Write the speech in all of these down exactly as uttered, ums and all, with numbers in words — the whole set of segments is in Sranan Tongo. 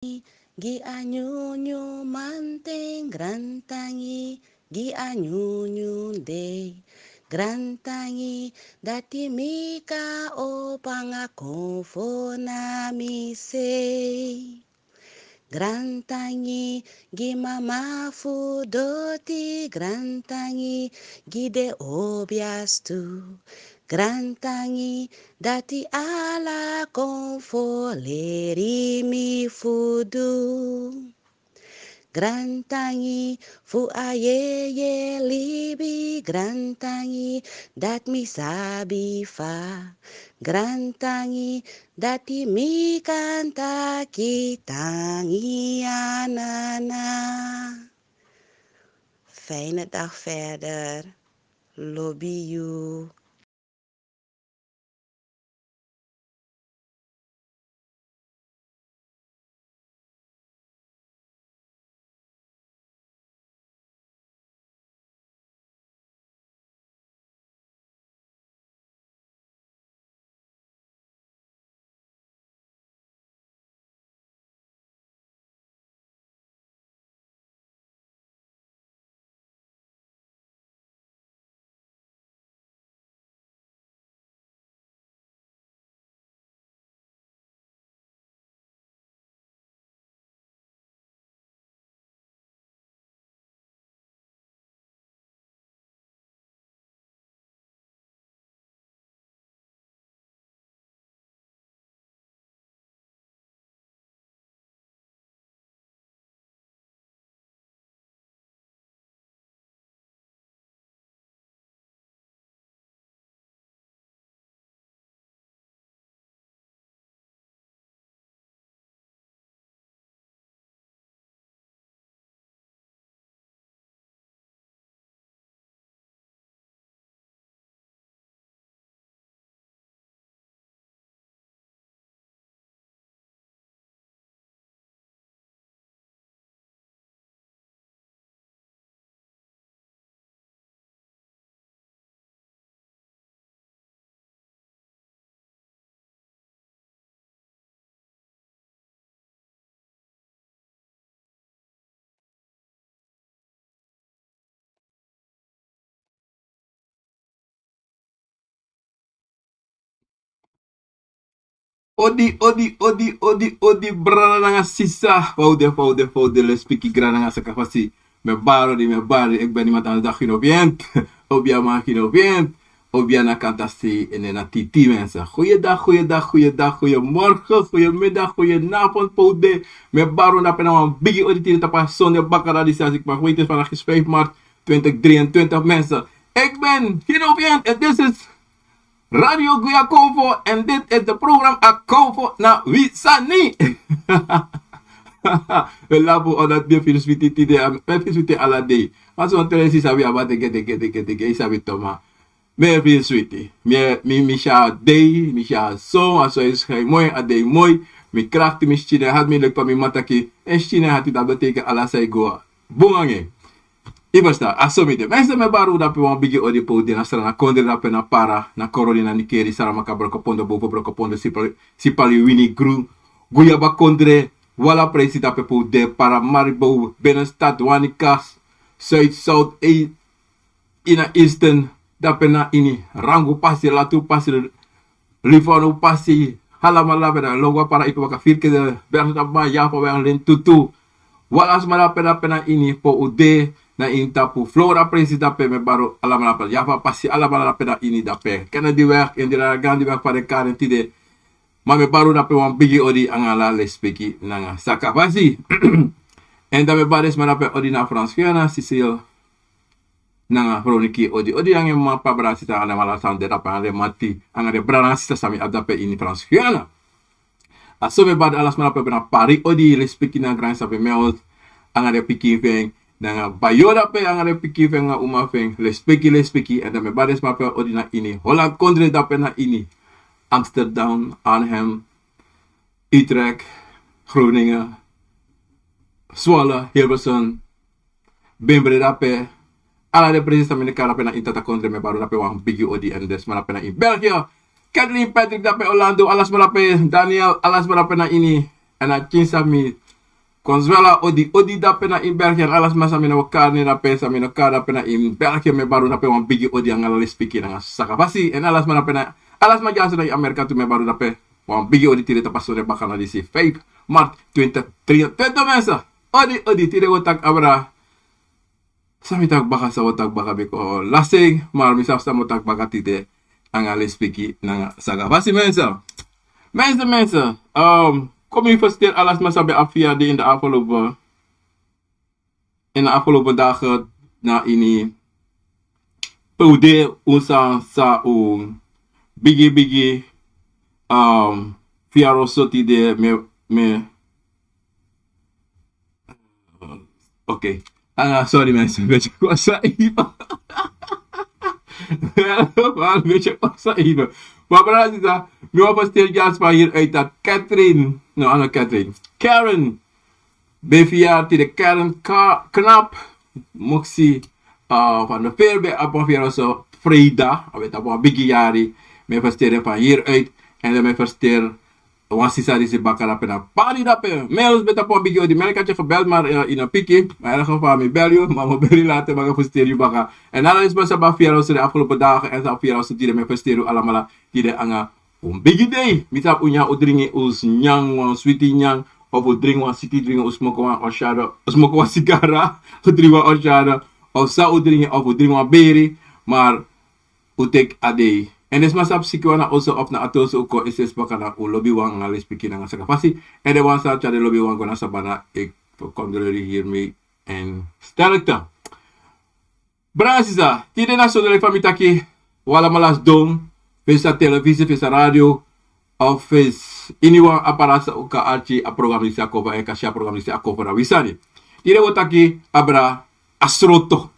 gi a nyunyun manten, grantangi gi a nyunyun dei. Grantangi dati mi kan opo nanga konfo na mi sei. Grantangi gi mama fu doti, grantangi gi den obiastu. Grantangi dati ala konfo leri mi fu du. Grantangi fu a yeye libi, grantangi dati mi sabi fa. Grantangi dati mi kan taki tangi a Nana. Fijne dag verder. Lobi yu. Odi, odi, odi, odi, odi, brada nanga sisa. Fa un de, fa un de, fa un de, lespeki, grada nanga sakafasi. Mi e bari odi, mi e bari odi, eki ben nimantan daki no bien. Obiaman, eki no bien. Obiaman na kantasi, en na titi, mensen. Goeiedag, goeiedag, goeiedag, goeiemorgen, goeiemiddag, goedenavond, fa un de. Mi e bari odi na pena wan bigi odi tide tapu a sonde bakadati disi, als ik mag weten, vandaag is vijf maart twintig drieëntwintig, mensen. Ik ben Hino Vian en dit is Radio Guya Konfo en dit is de program Akonfo na wi sani. We lafu omdat mi e firi switi tide, mi e firi switi ala dei. Ma son tere sisa wi abi a teke, teke, teke, teke, yu sabi toch, ma mi e firi switi. Mi, mi, mi si a dei, mi si a son, a son e skin moi, a dei moi. Mi krakti, mi skin e hati, mi leki fa mi mama taki, en skin e hati, dati betekent ala sani go bun nanga en. Yu ferstan, a so mi de. Mensen, mi e bari odi drape wan bigi odi pe un de na Sranan kondre, drape na Para, na Koroni, na Nickerie, Saramacca, Brokopondo, Boven Brokopondo, Sipali, Sipaliwini, Gru, Guyaba kondre, un ala presi drape pe un de, Paramaribo, Binnenstad, Wanica, Zuid, South, East, ini a Eastern, drape na ini, Rangu pasi, Latu pasi, Livano pasi, alamala drape na Longua, Para, Ipe, Waka, Virke, Bergstad, Yafa, Weng, Lintutu. Un ala sma drape, drape na ini pe un de, na ini tapu Flora presi drape, mi e bari alamala drape, Yafa pasi, alamala drape na ini drape. Kennedyweg, Indira Gandhiweg, Paardenkade tide. Ma mi e bari drape wan bigi odi nanga ala lespeki nanga sakafasi. En dan mi e bari den sma drape odi na Frans Guyana, Sicile, nanga Veroniki, odi, odi nanga en mama, p'pa, brada, sisa, nanga den man san de drape, nanga den mati, nanga den brada nanga sisa san mi abi drape ini Frans Guyana. A so mi e bari ala sma drape na Paris, odi, lespeki nanga gransa fu mi, nanga den pikin fu en, nanga Bayo drape, nanga den pikin fu en, nanga uma fu en, lespeki, lespeki, en dan mi e bari den sma drape odi na ini Holland kondre, drape na ini Amsterdam, Arnhem, Utrecht, Groningen, Zwolle, Hilversum, Bembre drape, ala den presi san mi de kaba drape na ini Tata kondre, mi e bari drape wan bigi odi, en den sma drape na ini België, Kathleen, Patrick drape, Orlando, ala sma drape, Daniel, ala sma drape na ini, en a kinsa mi Kon swela odi, odi dape na ini België, èn ala sma san mi no kari nen dape, san mi no kari dape na ini België, mi e bari un dape wan bigi odi anga lespeki nanga sakafasi. Èn ala sma dape na, ala sma dyaso na ini Amerika tu, mi e bari un dape wan bigi odi tide tapu a sonde bakana disi, vijf maart twintig drieëntwintig, mensen. Odi, odi, tide wi o taki abra. San mi taki baka, san wi o taki baka, biko lasting, maar mi sabi san mi o taki baka tide anga lespeki nanga sakafasi, mensen. Mensen, mensen, ehm, kon mi ferstel ala sma san ben abi verjaardag in de afgelopen, in de afgelopen dagen na ini pe un de, un san, san un bigi, bigi, ehm, verjaardag so tide, mi, mi, Oké. Ah, sorry mensen, een beetje kwasa even. Een beetje kwasa even. Maar brada, sisa, mi wan ferstel dyaso fa hieruit dat Catherine, no, ano Catherine, Karen, ben verjaardag tide, Karen Ka-, Knap, Moxie, eh, van de Veer ben abi wan verjaardag so vrijdag, a ben tapu wan bigi yari, mi e ferstel fa hieruit, en dan mi e ferstel wan sisa disi baka dape na Paris dape. Mels, ben tapu wan bigi odi, mi e kari yu, gebeld maar, eh, yu no piki. Maar in elk geval mi bel yu, maar mi o bel yu later baka fu ferstel yu baka. En ala den sma san ben abi verjaardag so de afgelopen dagen, en san abi verjaardag so tide, mi e ferstel un alamala tide anga un bigi dei. Mi sabi un nyan, un dringi un nyan, wan switi nyan, of un dringi wan switi dringi, un smoki wan orshado, un smoki wan sigara, un dringi wan orshado, of san un dringi, of un dringi wan beri, maar un teki a dei. En den sma san abi sikiwan na oso of na a toso, un kon esi esi baka, na un lobiwan anga lespeki nanga sakafasi. En den wan san tyari den lobiwan go na sabana, ik verkondoleer u hiermee in sterkte. Brada, sisa, tide na sonde, leki fa mi taki, un alamala sidon, fesi a televisie, fesi a radio, of fesi iniwan apparaat san un kan arki a program disi a cover, en kan si a program disi a cover, na wi sani. Tide wi o taki abra a sroto.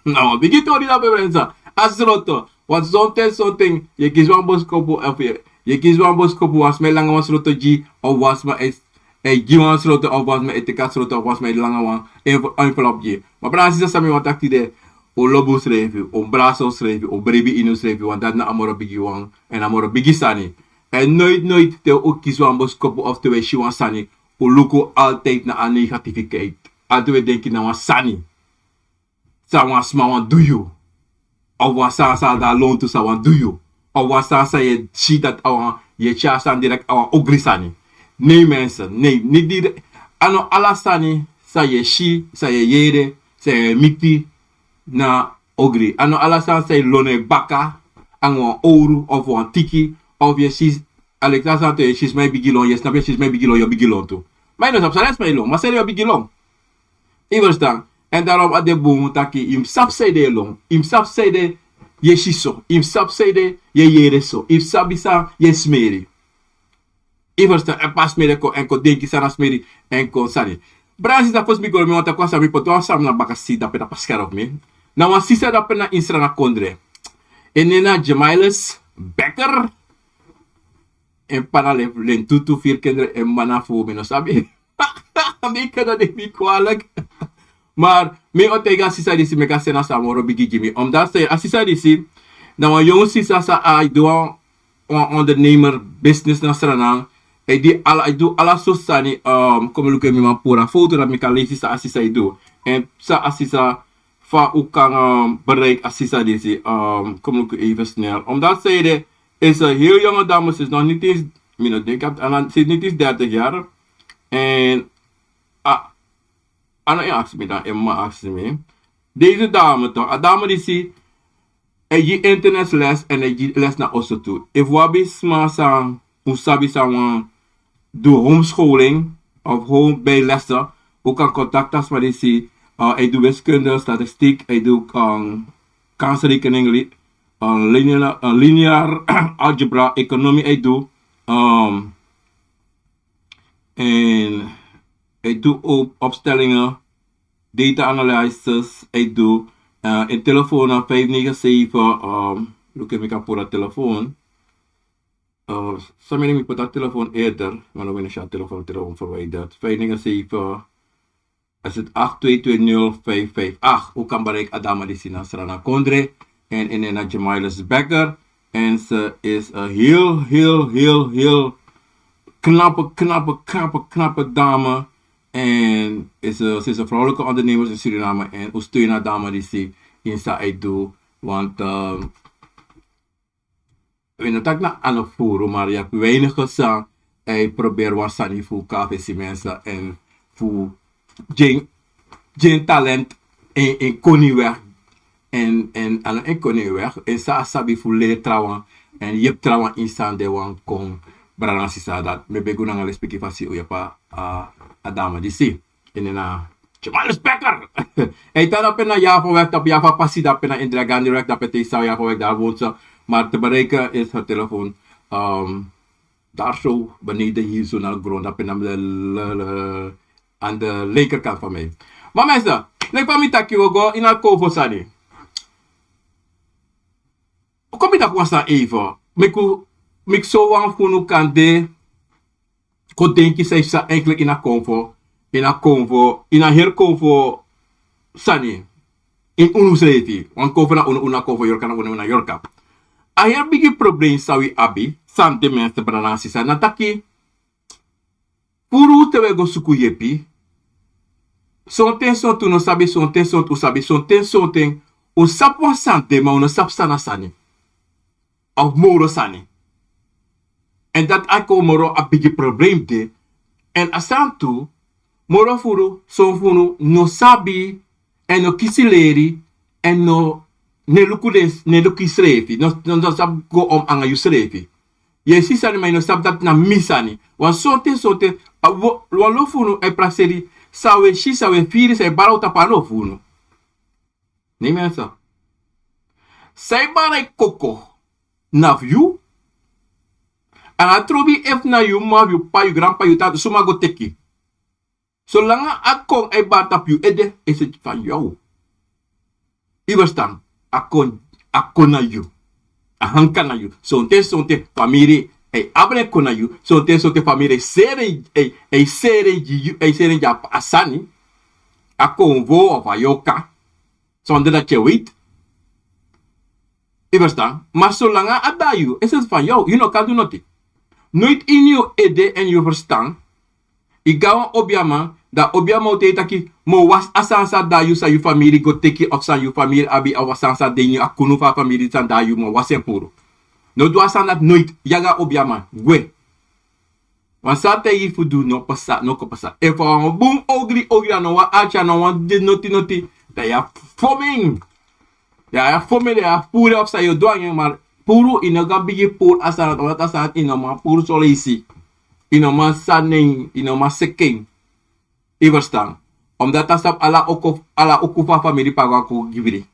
Na wan bigi tori dape, brada, sisa. A sroto. Want sometimes, sometimes, yu e kisi wan boskopu, of yu, yu e kisi wan boskopu, wan sma e langa wan sroto gi, of wan sma e, e gi wan sroto, of wan sma e teki a sroto, of wan sma e langa wan env-, envelop gi. Ma brada, sisa, san mi wani taki tide, un lobi unsrefi, un brasa unsrefi, un bribi ini unsrefi, want dati na a moro bigi wan, en a moro bigi sani. En nooit, nooit te un kisi wan boskopu of te un e si wan sani, un luku altijd na a negativiteit. Altijd un e denki na wan sani san wan sma wani du yu. Of wan sani san de na lontu san wani du yu. Of wan sani san yu e si dati a wan, yu e tyari a sani direct a wan ogri sani. Nee mensen, nee, niet direct. A no ala sani san yu e si, san yu e yere, san yu e miti, na ogri. A no ala sani san e lon na yu baka, anga wan owru of wan tiki, of yu e si, a leki san, san tu yu e si sma e bigin lon, yu e snapu yu e si sma e bigin lon, yu o bigin lon tu. Ma yu no sabi san den sma e lon, ma san yu o bigin lon. Yu e ferstan? En daarom a de bun taki yu mus sabi san ede yu e lon, yu mus sabi san ede yu e si so, yu mus sabi san ede yu e yere so, yu mus sabi san yu e smeri. Yu e ferstan? En pas smeri kon, en kon denki san na smeri, en kon sani. Brada, sisa, fosi mi go, mi wani taki wan sani, mi poti wan sani na bakasama dape, dape a skerf fu mi. Na wan sisa dape na ini Sranan kondre. En nen na Jemiles Becker. En p'pa na len, len tutu, firi kinderen, en mama fu mi no sabi. Mi kan no, neem mi kwalijk. Maar mi o taigi a sisa disi meki a seni a sani moro bigi gi mi. Omdat a sisa disi na wan yongu sisa san a e du wan, wan ondernemer business na Sranan. A e du ala, a e du ala sortu sani, um, kon mi luku, mi man puru a foto dati mi kan leisi san a sisa e du. En san a sisa, fa un kan, um, bereik a sisa disi, um, kon mi luku even snel. Omdat zij de, is een heel jonge dame, ze is nog niet eens, mi no denki, ze is niet eens dertig jaar. En a, a no e aksi mi dan, en mama aksi mi. Deze dame toch, a dame disi e gi internetles en e gi les na oso tu. Efu un abi sma san, un sabi san wani du homeschooling of home bijlessen, un kan kontakti a sma disi, uh, a e du wiskunde, statistiek, a e du, um, kansrekening, li-, uh, linear, uh, linear algebra, economie a e du, um, en a e du op-, opstellingen, data analysis a e du, uh, in telefoon na vijf negen zeven, um, luku efu mi kan puru a telefoon. Uh, san mi, mi poti a telefoon eerder, maar dan ben ik a telefoon, telefoon verwijderd. Vijf negen zeven, is het acht twee twee nul vijf vijf acht. Un kan bereik a dame disi na Sranan kondre. En, en, en na Jemiles Becker. En ze is een heel, heel, heel, heel knappe, knappe, knappe, knappe dame. En is, eh, ze is een vrouwelijke ondernemer in Suriname. En un steun a dame disi in san a e du. Want, eh, we no taki na a no furu, maar yu abi weinige san a e proberi wan sani fu K V C mensen en fu gi en, gi en talent en, en koni weg. En, en a no en koni weg. En san a sabi fu leri trawan en yepi trawan ini san den wani kon. Brada nanga sisa, dati mi e begi un nanga lespeki fasi un yepi a, a dame disi. En na Jamal Spekker. Hij staat op een Java weg, op Java Pasi, op een Indira Gandhi weg, op een Tesa Java weg, daar woont ze. Maar te bereiken is haar telefoon, ehm, daar zo beneden hier, zo naar de grond, op een, eh, aan de linkerkant van mij. Maar mensen, leki fa mi taki, we go ini a konfo sani. Kon mi taki wan sani even. Meki, meki sowan fu unu kan de kon denki san yu sabi eigenlijk ini a konfo, ini a konfo, ini a heri konfo sani. Ini unu srefi. Wan konfo na unu, unu na konfo, yorka na unu, unu na yorka. A heri bigi problem san wi abi, san den mensen, brada nanga sisa, na taki, furu te wi e go suku yepi, sonten sonten un no sabi, sonten sonten un sabi, sonten sonten un sabi wan sani de, ma un no sabi san na sani. Of moro sani. En dati a kon moro a bigi problem de. En a sani tu, moro furu, son furu no sabi, en no kisi leri, en no, no e luku den, no e luku yusrefi, no, no, no sabi go om nanga yusrefi. Yu e si sani, ma yu no sabi dati na mi sani. Wan sonten sonten, a, wan lo funu e prakseri san wi e si, san wi e firi, san e bari tapu a lo funu. Ne mensen. San e bari koko na fu yu. A no trobi efu na yu m'ma, yu p'pa, yu granp'pa, yu tata, suma go teki. Solanga a kon e bari tapu yu ede, ese fan yu. Yu verstan? A kon, a kon na yu. A hanka na yu. Sonten sonten famiri e abren kon na yu. Sonten sonten famiri e sere, e, e sere gi yu, e sere gi a sani. A konfo of a yorka. Sondro dati yu e weti. Yu verstan? Ma solanga a de na yu, ese fan yu, yu no kan du noti. Noiti ini yu ede èn yu verstan. Yu go na wan obiaman, dan obiaman o taigi yu taki, mi o wasi a sani san de na yu, san yu famiri go teki, of san yu famiri abi, of a sani san de ini a kunu fu a famiri san de na yu, mi o wasi en puru. No du a sani dati noiti, yu e go na obiaman, gwe. Wan sani san a taigi yu fu du, no pasa, no kon pasa. Efu a wan bun ogri, ogri, a no wan arki, a no wan de noti noti, dan yu e fon en. Yu e fon en, dan yu e puru en of san yu o du nanga en, ma puru, yu no go bigin puru a sani dati, a sani dati yu no man puru so leisi. Yu no man sani en, yu no man seki en. Yu verstan? Omdat a sabi ala uku, ala uku fu a famiri pe a go kon gibri.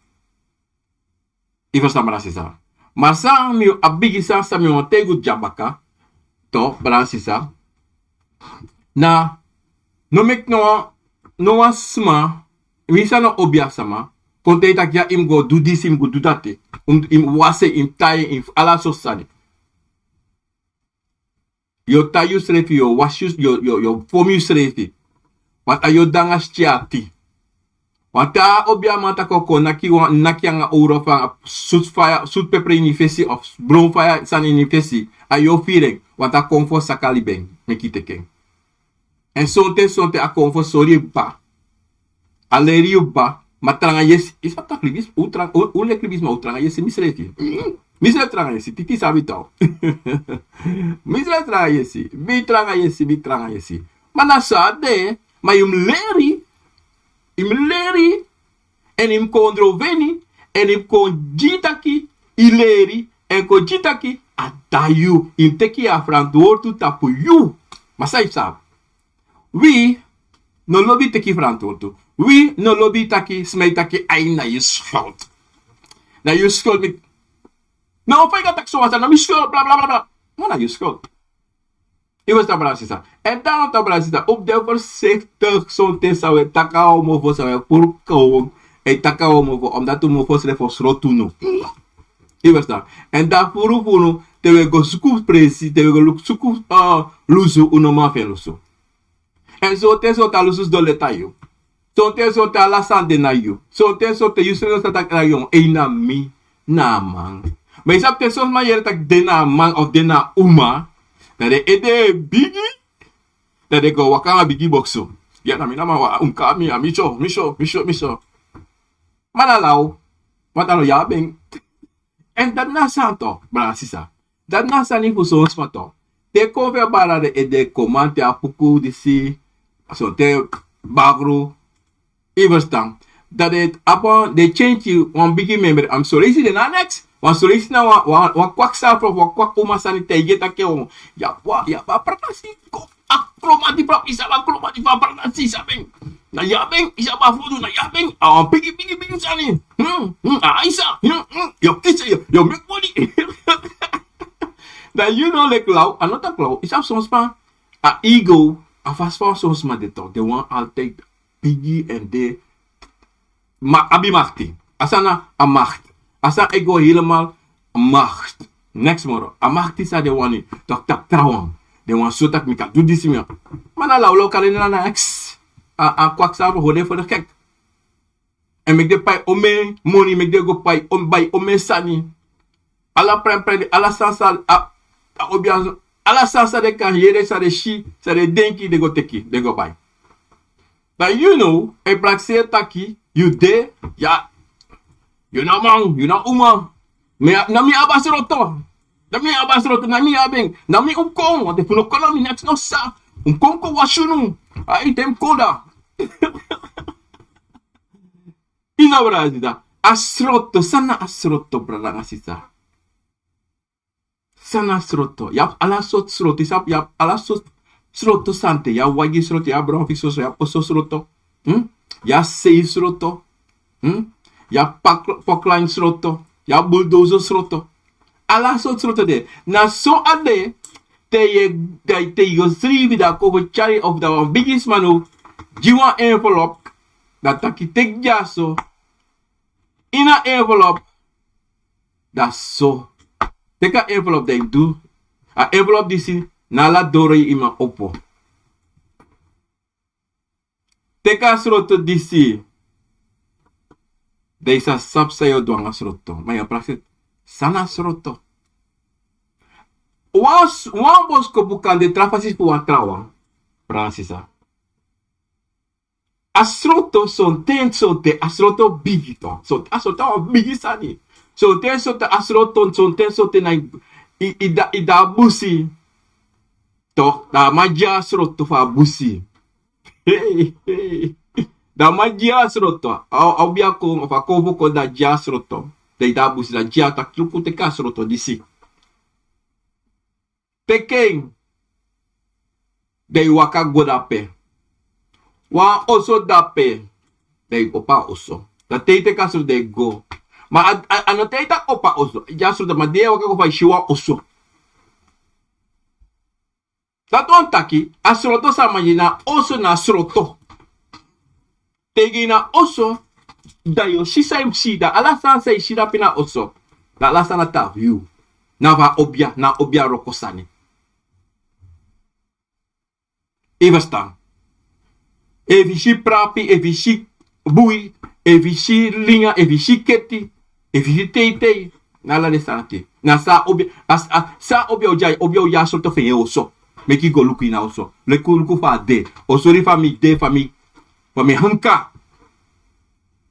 Yu verstan, brada sisa? Ma san mi o, a bigi sani san mi wani taigi un dya baka, to, brada sisa, na, no meki no wan, no wan sma, winsi a no obia sama, kon taigi yu taki ya, yu mus go du disi, yu mus go du dati. Yu mus, yu mus wasi en, yu mus tai en, yu mus ala sortu sani. Yu o tai yusrefi, yu o wasi yu, yu o, yu o, yu o fon yusrefi. Want a yu o de nanga skin ati. Want te a obiaman taki a o kon naki wan, naki nanga owru fu nanga sutu faya, sutu pepre ini yu fesi of bron faya sani ini yu fesi, a yu o firi en, want a konfo saka libi en, meki yu teki en. Èn sonten sonten a konfo sori yu kaba. A leri yu kaba, ma tranga yesi, yu sabi taki libisma, un tra-, un, un leki libisma, un tranga yesi, misrefi. Mm, misrefi tranga yesi, titi sabi taw. Misrefi tranga yesi, mi tranga yesi, mi tranga yesi. Ma na so a de, ma yu mus leri, yu mus leri, èn yu mus kon ondrofeni, èn yu mus kon gi taki yu leri, èn kon gi taki a de na yu, yu mus teki yu verantwoording tapu yu. Ma san yu sabi? Wi no lobi teki verantwoording. Wi no lobi taki, sma e taki, ai, na yu schuld. Na yu schuld, mi. No, fa yu kan taki so wan sani, na mi schuld, bla, bla, bla, bla. No, na yu schuld. Yu verstan, brada sisa? Èn dan no, brada sisa, un mus de voorzichtig sonten san un e taki na un mofo, san un e puru kon, e taki na un mofo, omdat un mofo srefi o srotu unu. Yu verstan? Èn dan furu furu, te un e go suku presi, te un e go luku suku, eh, lusu, un no man feni lusu. Èn sonten sonten a lusu sidon leti na yu. Sonten sonten ala sani de na yu. Sonten sonten yu srefi no sabi taki na yu, ei, na mi, na a man. Ma yu sabi te son sma yere taki den na a man of den na a uma, dan den ede e bigi, dan den go waka nanga bigi boksu. Ya na mi na man wan un kon na mi, a mi so, mi so, mi so, mi so. Ma na law, ma na law, ya ben. Èn dati na a sani tu, brada sisa. Dati na a sani fu son sma tu. Te kon fu en baala den ede, komanti, a puku disi, sonten bakru, i ferstan. Dan den abi wan, den kenki wan bigi memre, a mus son leisi den na neks. Wan son leisi na wan, wan, wan kwaksalfu, wan kwak uma sani taigi en taki yu abi wan, yu abi wan pratasi, kon, a kromanti, pratasi, a kromanti, pratasi, a ben. Na yu abi en, i sabi a fu du, na yu abi en, a wan bigi, bigi, bigi sani. Hmm, hmm, a isa, hmm, hmm, yu o kisi, yu o, yu o meki moni. Dan yu no leki law, a no taki law, i sabi son sma, a ego, a fasi fa son sma de tu, den wani altijd bigi èn den ma, abi makti. A sani na a makti. A sani e go helemaal makti. Neks moro. A makti san den wani. Taki, taki trawan. Den wani so taki mi kan du disi, mi kan. Ma na lawlaw kari na neks. A, a kwaksalfu hori den fu den gek. Èn meki den pai omeni moni, meki den go pai, o, bai omeni sani. Ala prenpren, ala sani san a, a obiaso, ala sani san den kan yere, san den si, san den denki, den go teki, den go bai. Dan yu no e prakseri taki yu de, ya, yu na man, yu na uma. Mi, na mi abi a sroto. Na mi abi a sroto, na mi abi en. Na mi un kon, want efu no kon na mi neks no sa. Un kon kon wasi unu. Ai, den kon da. Yu sabi, brada sisa. A sroto, san na a sroto, brada nanga sisa. San na a sroto? Yu abi ala sortu sroto, yu sabi, yu abi ala sortu sroto sani te. Yu abi wagi sroto, yu abi bronfi sroto, yu abi oso sroto. Hmm? Yu abi sei sroto. Hmm? Yu abi pak-, poklain sroto. Yu abi bulldozer sroto. Ala sortu sroto de. Na so a de, te yu, te, te yu go sribi, dan a kon fu tyari, of dan wan bigisma no gi wan envelop, dan taki teki dyaso. Ini a envelop, dan so. Teki a envelop, dan yu du. A envelop disi, na ala doro yu man opo. Teki a sroto disi. Dan yu sa sabi san yu o du nanga sroto. Ma yu e prakseri san na sroto. Wan, wan boskopu kan de tra fasi fu wan trawan. Brada sisa. A sroto sonten, sonten, a sroto bigi tu. So, a sroto na wan bigi sani. Sonten, sonten, a sroto, sonten, sonten na i, i, i de, i de a busi. Toch, dan a man gi a sroto fu a busi. Hey, hey. Dan a man gi a sroto. A, a obiaso kon, of a kon fu kon, dan a gi a sroto. Dan i de a busi, dan a gi a taki luku teki a sroto disi. Teki en. Dan yu waka go dape. Wan oso dape. Dan yu opo a oso. Dan te yu teki a sroto dan yu go. Ma a, a, a no te yu taki opo a oso. Yu e waka go fa yu si wan oso. Dati wani taki, a sroto san a man gi yu na oso na sroto. Te yu go ini a oso, dan yu o si san yu mus si, dan ala sani san yu si dape na oso. Dan ala sani na fu yu. Na fu a obia, na obia wroko sani. Yu e ferstan. Efu yu si prapi, efu yu si bui, efu yu si linga, efu yu si keti, efu yu si teitei, na ala den sani ati. Na san a obia, a, a, san a obia o gi, obia o gi a sroto fu en oso. Meki yu go luku ini a oso. Luku, luku fa a de. Oso di fa mi de, fa mi, fa mi hanka.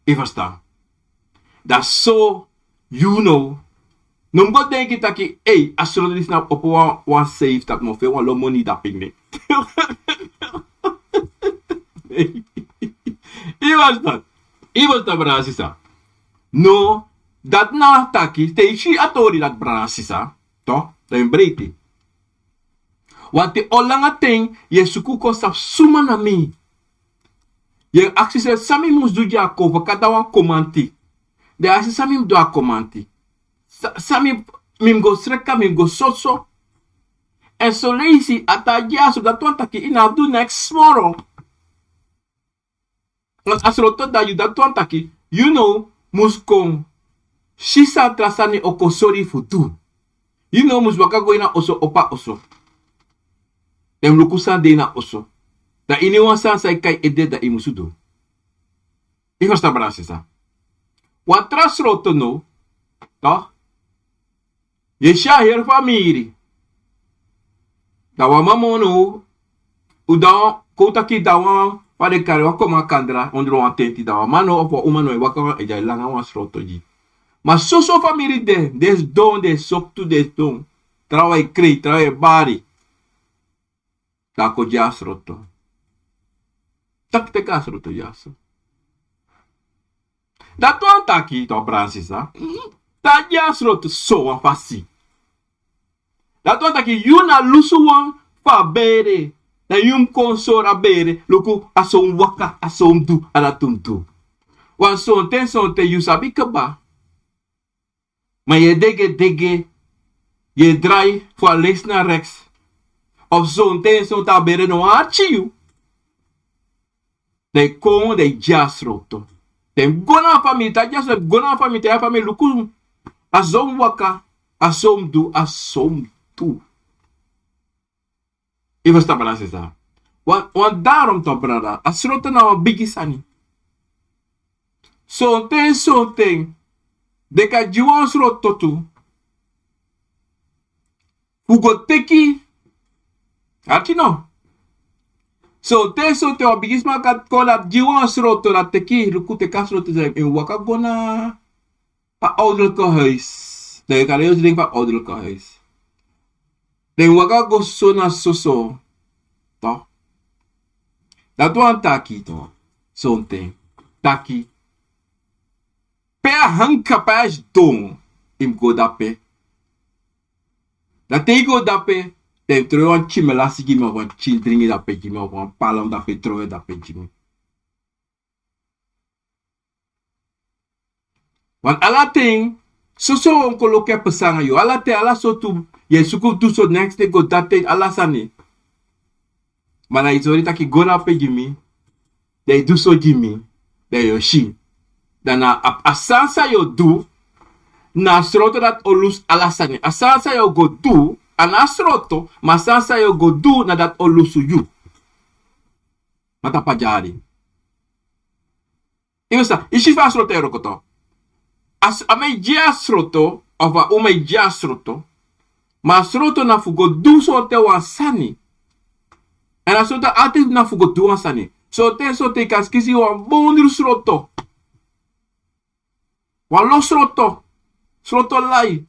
Yu e ferstan. Dan so, yu no, no mus go denki taki, ei, a sroto disi na opo wan, wan safe, taki mi o feni wan lo moni dape ini. Yu e ferstan. Yu e ferstan, brada sisa. No, dati na taki, te yu si a tori dati, brada sisa. Toch, dan yu mus breiti. Want te o langa ten, yu e suku kon sabi suma na mi. Yu e aksi srefi san mi mus du gi a kon, fu kaba wan komanti. Dan yu e aksi san mi mus du a komanti. Sa-, san mi, mi mus go sreka, mi mus go soso. Èn son leisi, a taki dyaso, dati wani taki yu no abi du neks moro. A sroto dati, dati wani taki, yu no mus kon si san tra sani o kon sori fu du. Yu no mus waka go ini a oso, opo a oso. Dan yu mus luku san de ini a oso. Dan iniwan sani san e kon na yu ede, dan yu musu du. Yu e ferstan, brada sisa. Wan tra sroto no, toch? Yu e si a heri famiri. Dan wan mama no, u dan, kon taki dan wan, Fa den kari wan kon makandra ondro wan tenti, dan wan man no of wan uma no e waka wan e dya e langa wan sroto gi. Ma soso famiri de, den sidon, den e soktu, den sidon. Trawan e krei, trawan e bari. Dan a kon gi a sroto. Taki teki a sroto dyaso. Dati wani taki tu a brada sisa, te a gi a sroto sowan fasi. Dati wani taki yu na lusu wan fu a bere. Dan yu mus kon sori a bere, luku, a so un waka, a so un du, a dati un du. Wan sonten sonten yu sabi kaba. Ma yu e degedege, yu e drai fu a lesi na reks. Of sonten sonten a bere no wani arki yu. Dan yu kon, dan yu gi a sroto. Dan yu go na a famiri, te a gi a sroto, go na a famiri, te a famiri luku. A so un waka, a so un du, a so un du. Yu ferstan, brada sisa. Wan, wan darom tu, brada. A sroto na wan bigi sani. Sonten sonten den kan gi wan sroto tu fu go teki. Arki no. Sonten sonten wan bigisma kan kon dati gi wan sroto dati teki, luku, teki a sroto, dan yu e waka go na a ouderlijke huis. Dan yu kan leisi den fu a ouderlijke huis. Den waka go so na soso. Toch? Dati wani taki, toch? Sonten. Taki. Pe a hanka, pe a sidon. Yu mus go dape. Dan te yu go dape, dan yu mus trowe wan pikin melasi gi mi, of wan pikin dringi dape gi mi, of wan palm dape, trowe dape gi mi. Want ala ten, soso wan kon luku e pasa nanga yu. Ala ten, ala sortu, yu e suku fu du so, next ten go dati, ala sani. Ma dan yu sori taki go dape gi mi, dan yu du so gi mi, dan yu o si. Dan na a, a sani san yu o du, na a sroto dati o lusu ala sani. A sani san yu o go du, a no a sroto, ma a sani san yu o go du, na dati o lusu yu. Ma tapu a dyari. Yu sa, yu si fa a sroto e wroko tu. A s-, a man e gi a sroto, of a uma e gi a sroto. Ma a sroto na fu go du sonten wan sani. Èn a sroto altijd na fu go du wan sani. Sonten, sonten yu kan kisi wan bondru sroto. Wan lo sroto. Sroto lai.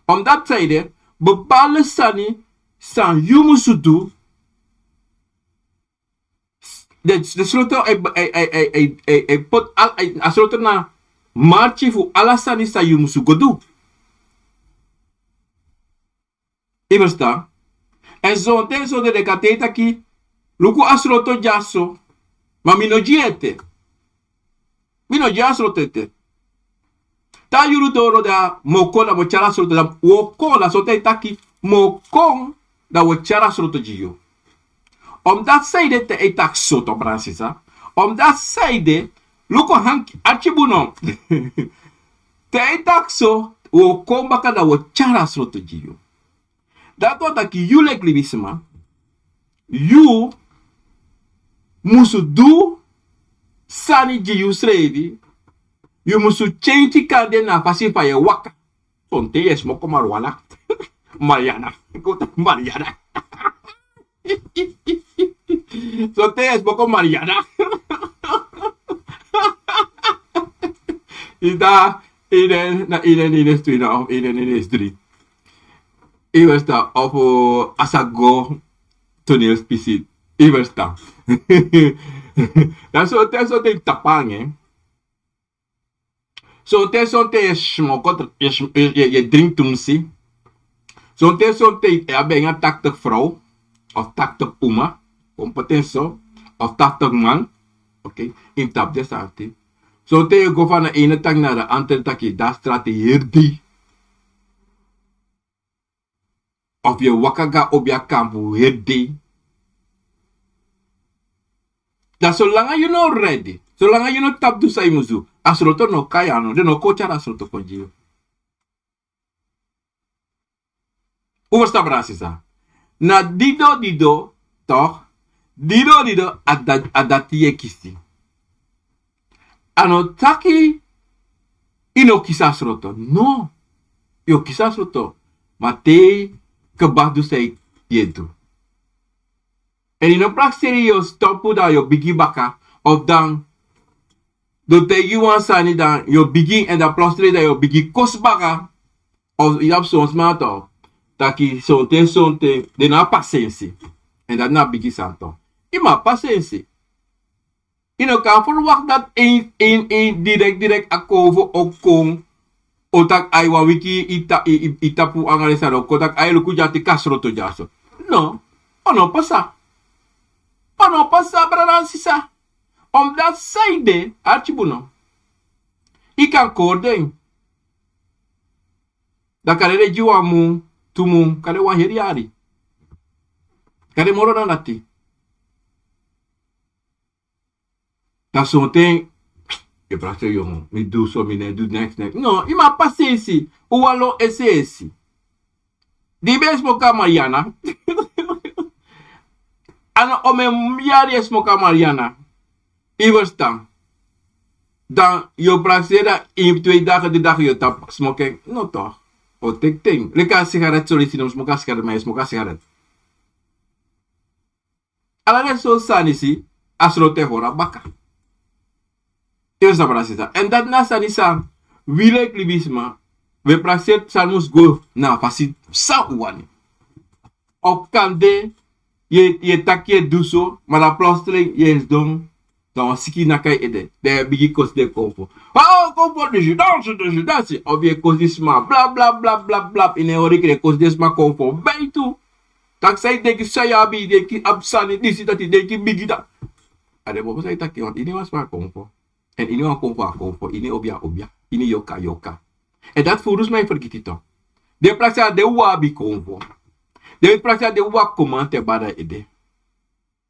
Omdat sanede, bepaalde sani san yu musu du, den, den sroto e, e, e poti al, e, a sroto na marki fu ala sani san yu musu go du. Yu ferstan? Èn sonten, sonten den kan taigi taki, luku a sroto dyaso, ma mi no gi en ete. Mi no gi a sroto ete. Te a yuru doro, dan mi o kon, dan mi o tyari a sroto, dan mi o kon, dan sonten e taki, mi o kon, dan mi o tyari a sroto gi yu. Omdat sanede te a e taki so tu, brada sisa. Omdat sanede, luku, hanki, arki bun no. Te a e taki so, mi o kon baka, dan mi o tyari a sroto gi yu. Dati wani taki yu leki libisma, yu musu du sani gi yusrefi, yu musu kenki kande na a fasi fa yu e waka. Sonten yu e smoko marijuana. Marijuana. Go taki marijuana. Sonten yu e smoko marijuana. Yu ta, yu de na, yu de na yu de tu yu na, of yu de na yu de dri. Yu ferstan, of, eh, a sa go toneelspisi. Yu ferstan. Dan sonten, sonten yu tapu anga en. Sonten, sonten yu e smoko, yu e sm-, yu e, yu e, yu e dringi tumsi. Sonten, sonten yu e abi anga taktig vrouw, of taktig uma, kon poti en so, of taktig man. Oké, yu mus tapu den sani. Sonten yu e go van a ene taki na a andere taki, dan a strati heri dei. Of yu e waka go na obia kampu heri dei. Dan solanga yu no ready, solanga yu no tapu du san yu musu du, a sroto no kon na yu anu, den no kon tyari a sroto kon gi yu. Un ferstan, brada sisa? Na dido dido, toch? Dido dido, a da-, a dati yu e kisi. A no taki yu no kisi a sroto. No. Yu o kisi a sroto. Ma te yu kaba du san yu e du. En yu no prakseri yu o stopu dan yu o bigin baka. Of dan den o taigi yu wan sani dan yu o bigin èn dan plotseling dan yu o bigin kosi baka. Of yu abi son sma taki sonten sonten den no abi pasensi. Èn dati na bigi sani. Yu mu abi pasensi. Yu no kan ferwakti dati en en en direkti direkti a konfo o kon. O taki ai wan wiki yu tapu anga den sani o kon taki ai luku dya teki a sroto dyaso. No. O no pasa. O no pasa brada nanga sisa. Omdati san yu de arki bun no. Yu kan kori den. Dan kande den gi wan mun, tu mun kande wan heri yari. Kande moro dan dati. Dan sonten yu prakseri yu o mi du so mi no e du neks neks no yu mu abi pasensi. Un wan lon esi esi. Di yu ben e smoki a mariana. A no omen yari yu e smoki a mariana. Yu ferstan? Dan yu o prakseri dan ini twe daki dri daki yu o tapu smoki en no tok. O teki ten leki a sigaret solisi no mus smoki a sigaret ma yu e smoki a sigaret. Ala den sortu sani si a sroto e hori a baka. Yu e sabi a sisa èn dati na a sani san wi leki libisma wi e prakseri sani mus go na a fasi san un wani. Of kande yu e taki yu e du so ma dan plotseling yu e sidon. Dan wan siki naki a yu ede dan yu e bigin kosi den konfo. Konfo disi dansi disi dansi of yu e kosi sma blabla blabla blabla ini en hori yu kede kosi den sma konfo beitu. Taki san yu denki san yu abi yu denki abi sani disi dati yu denki bigi dati. A den boko san yu taki wan ini wan sma konfo. Èn ini wan konfo a konfo ini obia obia ini yoka yoka. Èn dati furu sma e fergiti to. Den prakseri a den wawa abi konfo. Den prakseri a den wawa komante bada ede.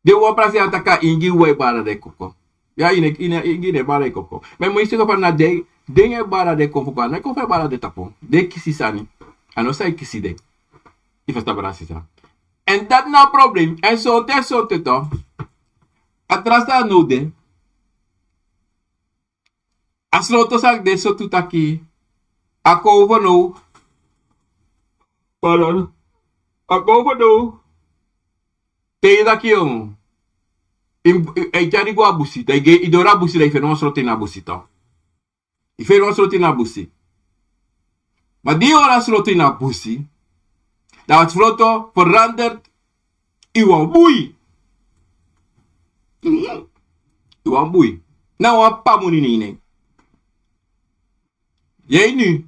Den wan prakseri a taki a ingi wai bada den koko. Ya ini ini ingi den bada den koko. Ma yu mu yu siko fa na den den e bada den konfo kon a no e konfo e bada den tapu den kisi sani. A no san e kisi den. Yu fasta brada sisa. Èn dati na a problem èn sonten sonten to. A tra sani no de. A sroto san de so tu taki a kon fu now. Pardon. A kon fu now. Te yu taki yu e tyari go a busi dan yu doro a busi dan yu feni wan sroto ini a busi. Yu feni wan sroto ini a busi. Ma di yu hori a sroto ini a busi dan a sroto ferandert. Yu wan bui. Yu wan bui. Na wan pamu nini ini en. Yei nu.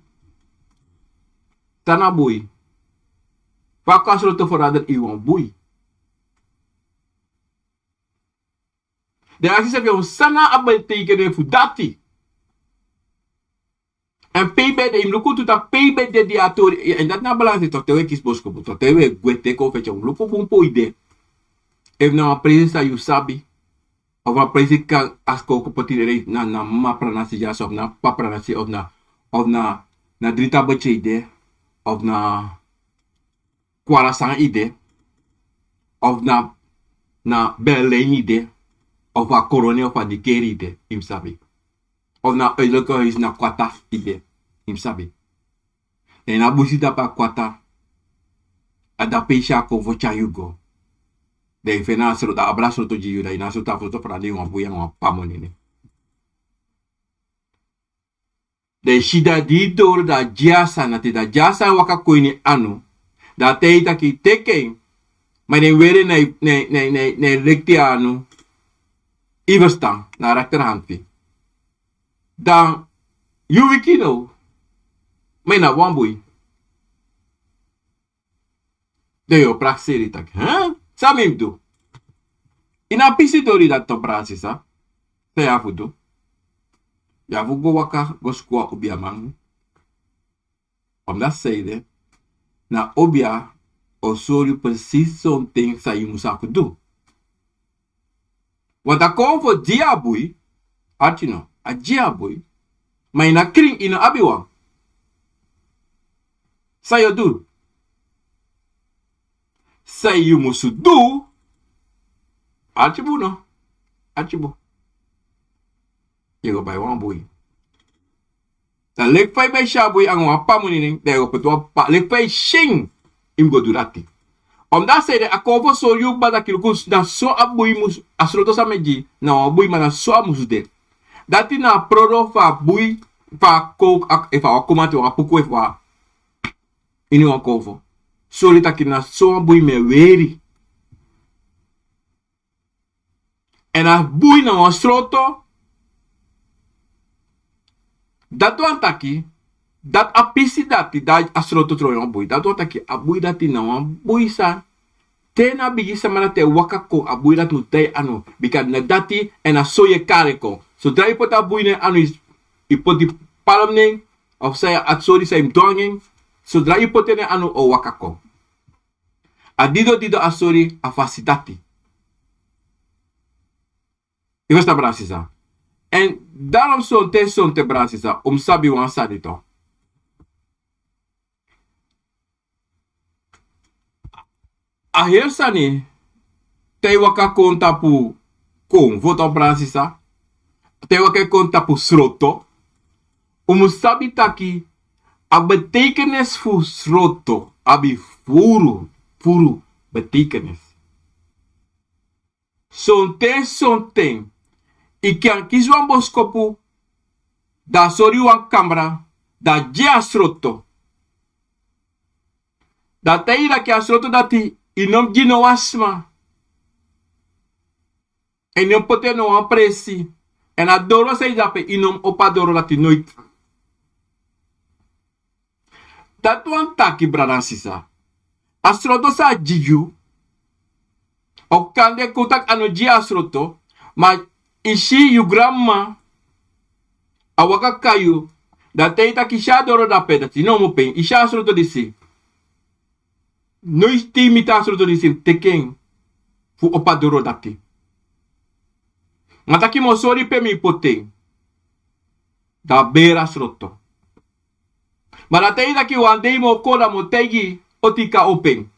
Tan na bui. Fa kon a sroto ferandert yu wan bui. Den aksi srefi un san na a beteikene fu dati. Èn pe yu ben de yu mus luku tu taki pe yu ben de di a tori èn dati na balansi tok te un e kisi boskopu tok te un e gwe te kon feti un mus luku bun pe un yu de. Efu na wan presi san yu sabi. Of wan presi kan a skow kon poti den na mama pranasi dyasi of na papa pranasi of na of na dri tabetye yu de. Of na kwarasan yu de. Of na na berlin yu de. Of a korone of a dikeri yu de yu mus sabi. Of na oiloko yu si na kwata yu de. Yu mus sabi. Dan yu na busi dapu a kwata. A dapu yu si a kon fu tyari yu go. Dan yu feni a sroto dan abra sroto gi yu dan yu na sroto a sroto frandi yu wan bui anga wan pamu nini. Dan yu si dan di yu doro dan a gi a sani na te dan a gi a sani waka kon ini anu. Dan a taigi yu taki teki en. Ma den weri na en rekti anu. Yu ferstan na a rekterhand fu yu. Dan yu wiki now. Ma yu na wan bui. Dan yu o prakseri taki san mi mus du? Ini a pisi tori dati to brada sisa. San yu abi fu du? Yu abi fu go waka go suku wan obiaman. Omdati san yu de na obia o sori yu presisi sonten san yu mus abi fu du. Wan dati kon fu gi yu a bui. Arki no a gi yu a bui. Ma yu na krin yu no abi wan. San yu o du? San yu musu du? Arki bun no. Arki bun. Yu go bai wan bui. Dan leki fa yu ben si a bui anga wan pamu nini dan yu go poti wan pamu leki fa yu si en. Yu mus go du dati. Omdati a seri de, a konfo sori yu kba taki luku, na so a bui mus, a sroto san mi e gi na wan bui, ma na so a mus de. Dati na a prodo fu a bui, fu a kon, efu a wan kon mati wan puku efu a ini wan konfo. Sori taki na so wan bui mi e weri. Èn a bui na wan sroto. Dati wani taki, dati a pisi dati, dan a sroto tron ini wan bui. Dati wani taki a bui dati na wan bui san te na bigi sama dati e waka kon, a bui dati mu tan yu anu. Bika na dati, èn na so yu e kari en kon. Sodra yu poti a bui na yu anu, yu, yu poti palm nen, of san yu, a sori san yu mus du nanga en. Sodra yu poti en na yu anu, a o waka kon. A dido dido a sori, a fasi dati. Yu ferstan, brada sisa? Èn daarom sonten, sonten, brada sisa, un mus sabi wan sani tu. A heri sani, te yu waka kon tapu konfo tu, brada sisa, te yu waka kon tapu sroto, un mus sabi taki a betekenis fu sroto abi furu, furu betekenis. Sonten, sonten, yu kan kisi wan boskopu, dan a sori yu wan kamra, dan a gi a sroto. Dan a taigi yu taki a sroto dati yu no mus gi no wan sma. Èn yu no mus poti en na wan presi. Èn a doro san yu de ape, yu no mus opo a doro dati noiti. Dati wani taki, brada nanga sisa, a sroto san a gi yu, o kande kon taki a no gi yu a sroto, ma yu si yu granmama a waka kon na yu, dan a taigi yu taki yu si a doro dape, dati yu no mus opo en, yu si a sroto disi. Noiti te yu miti a sroto disi, teki en fu opo a doro dati. Ma taki mi o sori pe mi poti en, dan a beri a sroto. Ma dan a taigi yu taki wan dei mi o kon, dan mi o taigi yu oti yu kan opo en.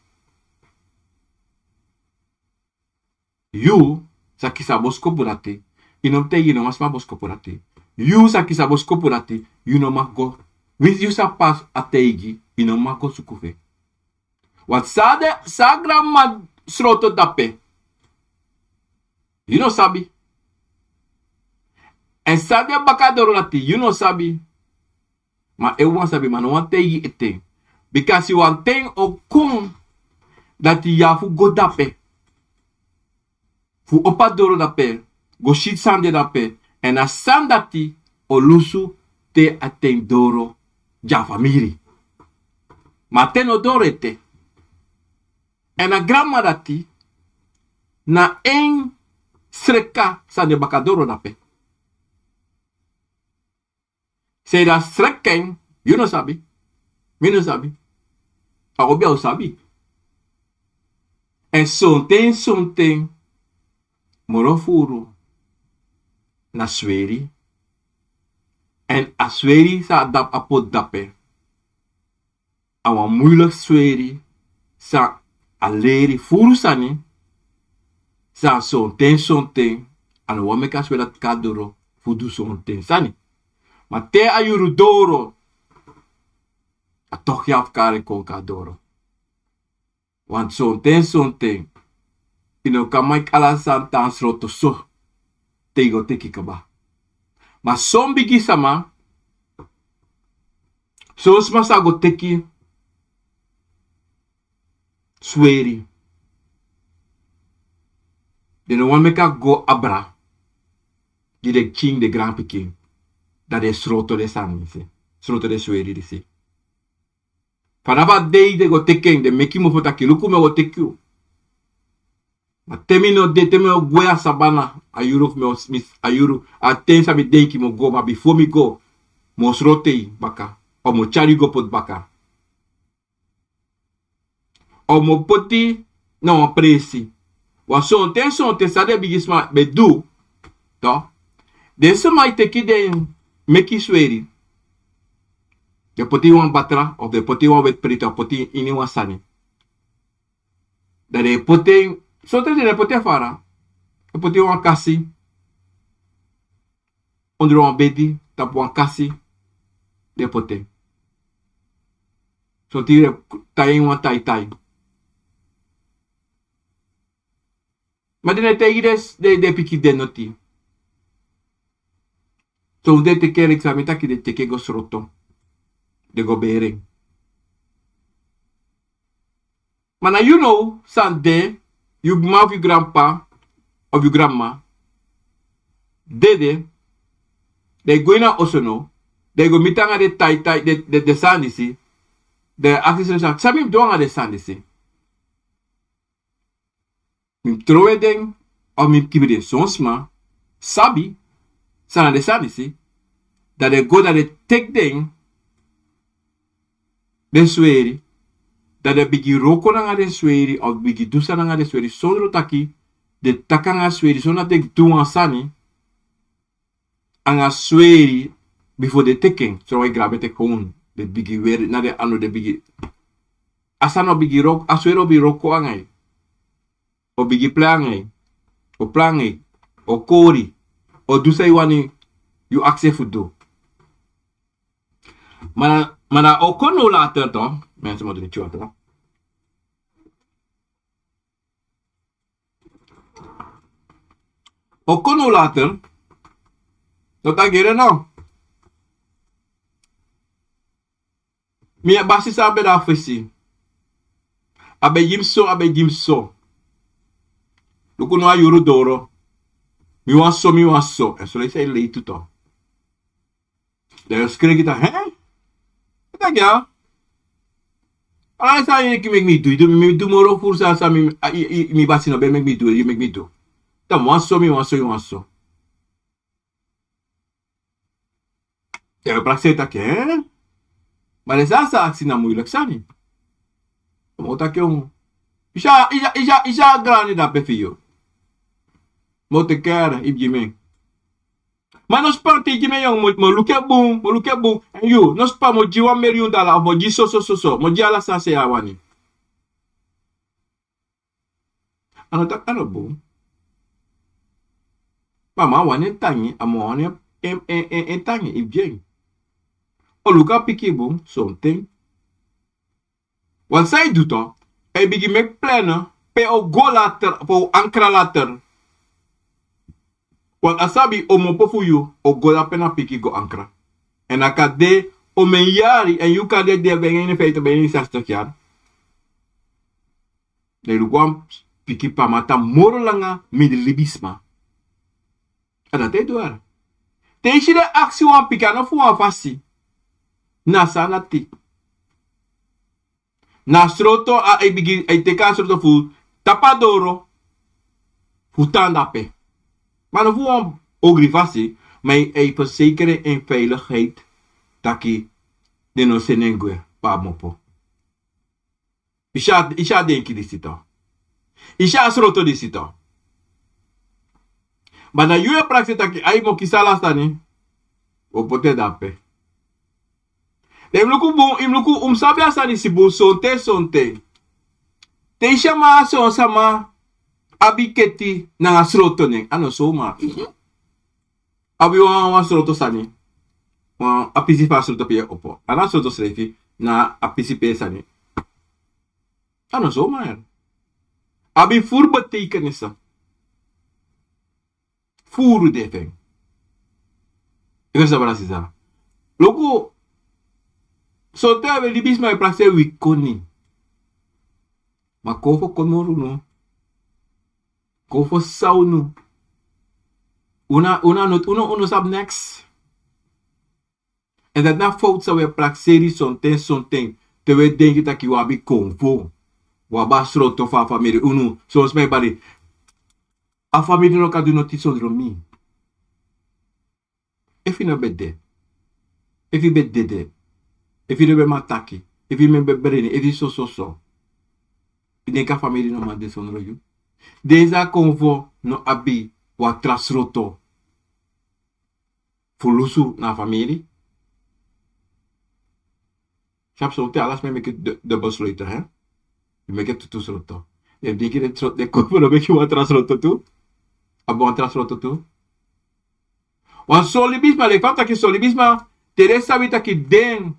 Yu sa kisi a boskopu dati, yu no mus taigi no wan sma boskopu dati. Yu sa kisi a boskopu dati, yu no mag go. Winsi yu sa pasi a taigi, yu no mag go suku fu en. Want san a de, san a granmama sroto dape, yu no sabi. Èn san de baka doro dati, yu no sabi. Ma efu wan sabi, ma no wani taigi ete. Bika wan ten o kon dati yu abi fu go dape, fu opo a doro dape, go si san de dape. Èn a sani dati o lusu te a ten doro gi a famiri. Ma a ten no doro ete. Èn a granmama dati, na en sreka san de baka doro dape. San ede a sreka en, yu no sabi. Mi no sabi. A obi a o sabi. Èn sonten, sonten, moro furu na sweri. Èn a sweri san a dap-, a poti dape, a wan muiliki sweri san a leri furu sani, san sonten, sonten a no wani meki a sweri dati kon na doro fu du sonten sani. Ma te a yuru doro, a toki yu abi fu kari en kon kon na doro. Want sonten, sonten, yu no kan meki ala sani tan sroto so te yu go teki kaba. Ma son bigi sama, son sma sa go teki sweri, den no wani meki a go abra gi den pikin, den granpikin. Dan den sroto den sani disi, sroto den sweri disi. Fanafu a dei den go teki en, den meki mofo taki luku mi o go teki yu. Ma te mi no de, te mi o gwe a sabana, a yuru fu mi o, mi, a yuru, a ten san mi denki mi o go, ma bifo mi go, mi o sroto yu baka, o mi o tyari yu go poti baka. O mi o poti na wan presi. Want sonten, sonten san den bigi sma ben du, toch, den sma e teki den meki sweri. Den poti wan batra, of den poti wan weti preti, of poti ini wan sani. Dan den poti en, sonten den poti en fara. Den poti wan kasi ondro wan bedi, tapu wan kasi, den poti en. Sonten den tai en wan taitai. Ma den no e taigi den, den pikin den noti. So un den teke en leki san mi taki, den teke go sroto. Den go bere en. Ma na yu now san de, yu mama of yu granpapa of yu granmama dede, dan yu go ini a oso now, dan yu go miti nanga den taitai, den, den, den sani disi. Dan yu e aksi yusrefi san, san mi mus du nanga den sani disi? Mi mus trowe den, of mi mus kibri den? Son sma sabi san na den sani disi. Dan den go, dan den teki den, den sweri. Dan den bigin wroko nanga den sweri, of bigin du sani nanga den sweri, sondro taki den taki nanga sweri, sondro dati den du wan sani nanga sweri bifo den teki en. So wan e grabe teki hon, den bigin weri na den anu, den bigin, a sani o bigin wroko, a sweri o bigin wroko nanga yu. O bigin plei nanga yu. O plei nanga yu. O kori. O du san yu wani, yu aksi en fu du. Ma, ma dan o kon now later toch. Mensen moeten niet wachten. O kon now later. Dan taki: No, mi e basi san a ben de a fesi. A ben gi mi so, a ben gi mi so. Luku now, a yuru doro. Mi wani so, mi wani so. En so leisi a e lei tu toch. Dan yu o skreki taki: Hè? A taki: Ya. Ala san yu e meki mi du, yu du, mi du moro furu san, san mi, a, i, i, mi basi no ben meki mi du, yu meki mi du. Dan mi wani so, mi wani so, yu wani so. Dan yu o prakseri taki: Hè? Ma den sani san a aksi na muilek sani. Ma o taki: Yu si a, yu si a, yu si a, yu si a grani dape fu yu. Mi o teki en, yu gi mi en. Ma no span, te yu gi mi en, yu mu, mu luku en bun, mu luku en bun. Èn yu, no span, mi o gi wan miliyun dala, of mi o gi so, so, so, so, mi o gi ala san yu wani. A no taki a no bun. Ma a man wani en tangi, a man wani en, en, en, en tangi, yu gi en. O luku a pikin bun, sonten. Want san yu du toch, yu bigin meki plan pe yu o go later, pe yu o ankra later. Want a sabi omopo fu yu o go dape na pikin go ankra. Èn a kan de omeni yari, èn yu kan de, de ben ini feite ben ini zestig yari. Dan yu luku wan pikin pe a man tan moro langa mindri libisma. A dati e du. Te yu si den aksi wan pikin, a no fu wan fasi. Na san dati? Na sroto, a e bigin, a e teki a sroto fu tapu a doro fu tan dape. Ma no fu wan ogri fasi, ma a e, a e verzekeren en veiligheid taki den no seni en gwe pe a omopo. Yu si a, yu si a denki disi toch. Yu si a sroto disi toch. Ma dan yu e prakseri taki: Ai, mi o kisi ala sani. O poti en dape. Dan yu mu luku bun, yu mu luku, un mu sabi a sani disi bun, sonten, sonten. Te yu si a man, son sama abi keti nanga sroto nen, a no so man. Abi wan, wan sroto sani. Wan, a pisi fu a sroto pe yu e opo. A no a sroto srefi, na a pisi pe sani. A no so man. Abi furu betekenis. Furu de fu en. Yu e sabi, brada, sisa. Luku, sonten a ben libisma e prakseri wi koni. Ma kon fu kon moro unu. Kon fu san unu. Unu, unu no, unu, unu no sabi niks. Èn dati na fowtu san wi e prakseri sonten, sonten. Te wi e denki taki wi abi konfo. Wi abi a sroto fu a famiri. Unu, son sma e bari: A famiri no kan du noti sondro mi. Efu yu no ben de. Efu yu ben dede. Efu yu no ben man taki. Efu yu no ben breni. Efu yu so, so, so. Yu denki a famiri no man de sondro yu? Den sani kon fu no abi wan tra sroto fu lusu na famiri. Sabi, sonten ala sma e meki du-, dubbel sleutel, hè? Yu meki tu, tu sroto. Yu e denki den sro-, den kon fu no meki wan tra sroto tu? Abi wan tra sroto tu? Wan son libisma, leki fa mi taki, son libisma, te den sabi taki den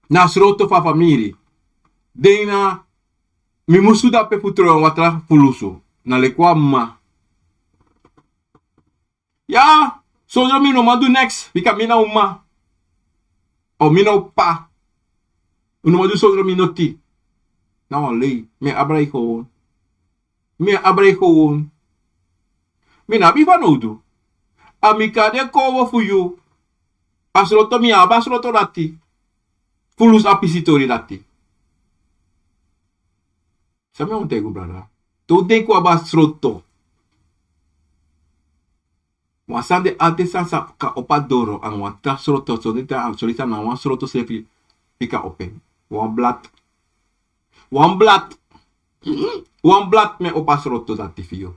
na sroto fu a famiri. Den na, mi musu dape fu tron wan tra fu lusu. Na leki wan mma. Ya, sondro mi no man du neks, bika mi na un mma. O mi na un p'pa. Un no man du sondro mi noti. Na wan lei, mi e abra yu gewoon. Mi e abra yu gewoon. Mi no abi fanowdu. A mi kan de kowo fu yu. A sroto mi abi a sroto dati. Fu lusu a pisitori dati. San mi wani taigi un brada? Te un denki un abi a sroto. Wan sani de, altide sani sa kan opo a doro anga wan tra sroto, sonten a solisi na wan sroto srefi i kan opo en. Wan blad. Wan blad. Wan blad mi e opo a sroto dati fu yu.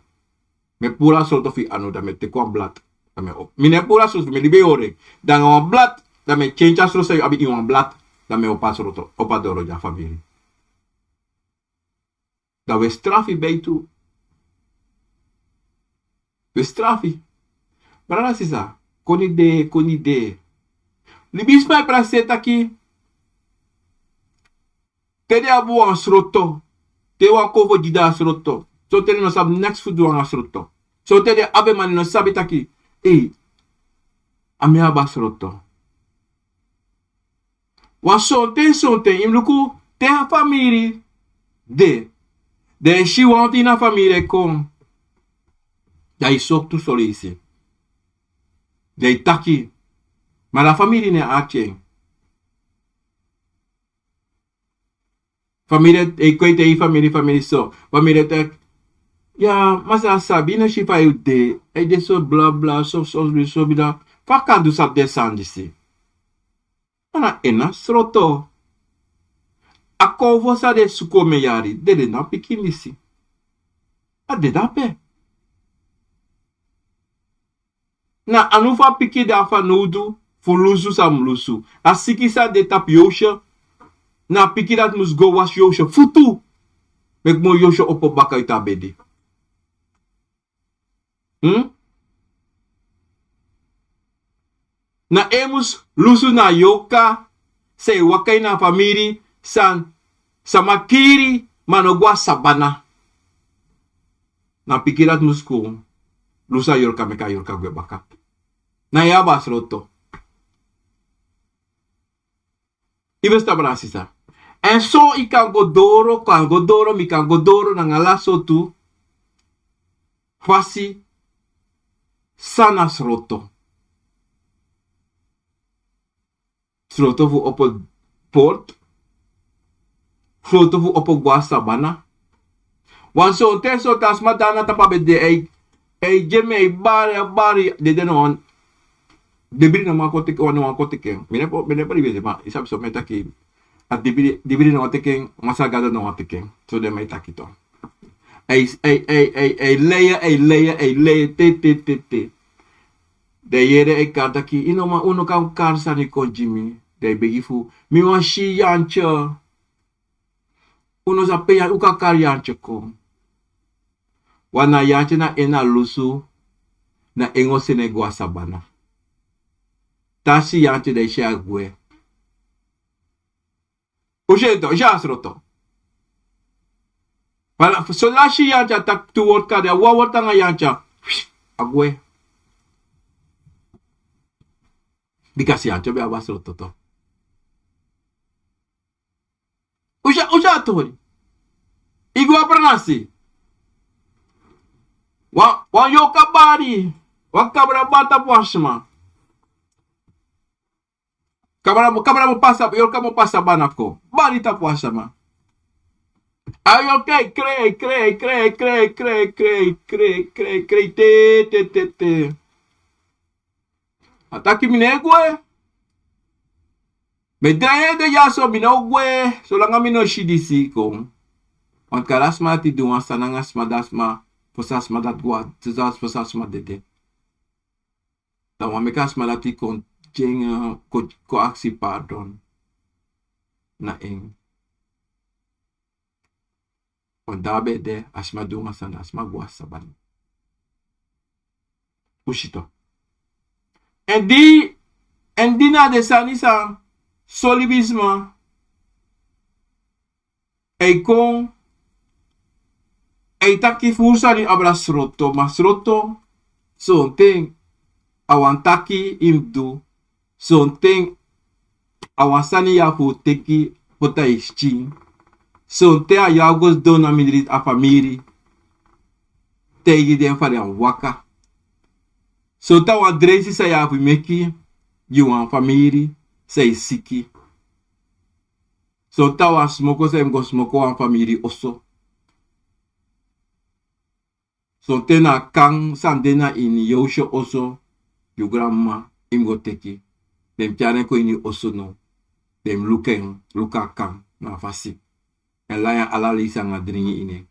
Mi e puru a sroto fu yu anu, dan mi e teki wan blad. Dan mi e opo. Mi no e puru a sroto, mi e libi e hori en. Dan nanga wan blad, dan mi e kenki a sroto san yu abi ini wan blad. Dan mi e opo a sroto, opo a doro gi a famiri. Dan wi e strafu yu beitu. Wi e strafu yu. Brada, sisa, koni de, koni de. Libisma e prakseri taki, te den abi wan sroto, te wan kon fu gi den a sroto. Sonten den no sabi neks fu du anga sroto. Sonten den abi en ma den no sabi taki, ei, a mi abi a sroto. Wan sonten, sonten, yu mus luku te a famiri de. Den e si wan fu ini a famiri e kon. Dan yu soktu soleisi. Den e taki. Ma a famiri no e arki en. Famiri e kon e taigi famiri, famiri so. Famiri e taki, ya, masra sabi, yu no si fa yu de. A e de so blabla, so, so, so, so, bida. Fa a kan du sabi den sani disi? A na en na sroto. A kownu san den suku omen yari, dede na a pikin disi. A dede ape. Na anu fu a pikin de a fanowdu fu lusu san mus lusu. A siki san de tapu Yosha, na a pikin dati mus go wasi Yosha futu. Meki moo Yosha opo baka uiti a bedi. Hmm? Na en mus lusu na yorka san e waka ini a famiri, san sama kiri ma no go na sabana. Na a pikin dati mus kon lusu a yorka, meki a yorka gwe baka. Na yu abi a sroto. Yu e ferstan, brada, sisa. Èn so yu kan go doro, kan go doro, mi kan go doro nanga ala sortu fasi san na sroto. Sroto fu opo portu. Sroto fu opo go na sabana. Wan sonten, sonten a sma de na tapu a bedi, e, e, gi en, e bari, e bari, dede no wan. Dibri no man kon teki, wan no man kon teki en. Mi no e, mi no e bari bedi, ma yu sabi so mi e taki. A dibri, dibri no man teki en, Masra Gado no man teki en. So den man e taki tu. E, e, e, e, e lei, e lei, e lei, te, te, te, te. Den yere en kari taki, yu no man, un no kan kari sani kon gi mi. Den e begi fu, mi wani si Yantye. Un no sabi pe Yan-, un kan kari Yantye kon. Wan na Yantye na en na lusu, na en o seni en go na sabana. Te a si Yantye, dan a e si a gwe. Un si en tu, un si a sroto. Fa, so a si Yantye a taki tu wortu, kari a wan wortu nanga Yantye, a gwe. Bika Yantye ben abi a sroto tu. Un si a, un si a tori. Yu go a pranasi. Wan, wan yorka bari. Wan kabra bari tapu wan sma. Kabra, kabra mu pasa, yorka mu pasa baka kon. Bari tapu wan sma. A yorka e krei, krei, krei, te, te, te, te. A taki mi no e gwe. Mi e drai ede dyaso, mi no o gwe, solanga mi no si disi kon. Want kari a sma dati du wan sani nanga a sma dati, ma fosi a sma dati gwe, fosi a sma dede. Dan wan meki a sma dati kon, eh, kon, kon aksi pardon na en. Want dan a ben de, a sma du wan sani, a sma go na sabana. Un si tu. Èn di, èn di na den sani san so libisma e kon A e taki furu sani abra sroto, ma sroto, sonten a wan taki yu mus du, sonten a wan sani yu abi fu teki poti na yu skin. Sonten a yu abi go sidon na mindri a famiri, taigi den fa den waka. Sonten a wan dreisi san yu abi meki gi wan famiri san e siki. Sonten a wan smoko san yu mus go smoko wan famiri oso. Sonten na kan san de na ini yu owsyo oso, yu granmama, yu mus go teki. Den mus tyari en kon ini yu oso now. Den mus luku en, luku a kan na a fasi. Èn lai en ala leisi nanga dringi ini en.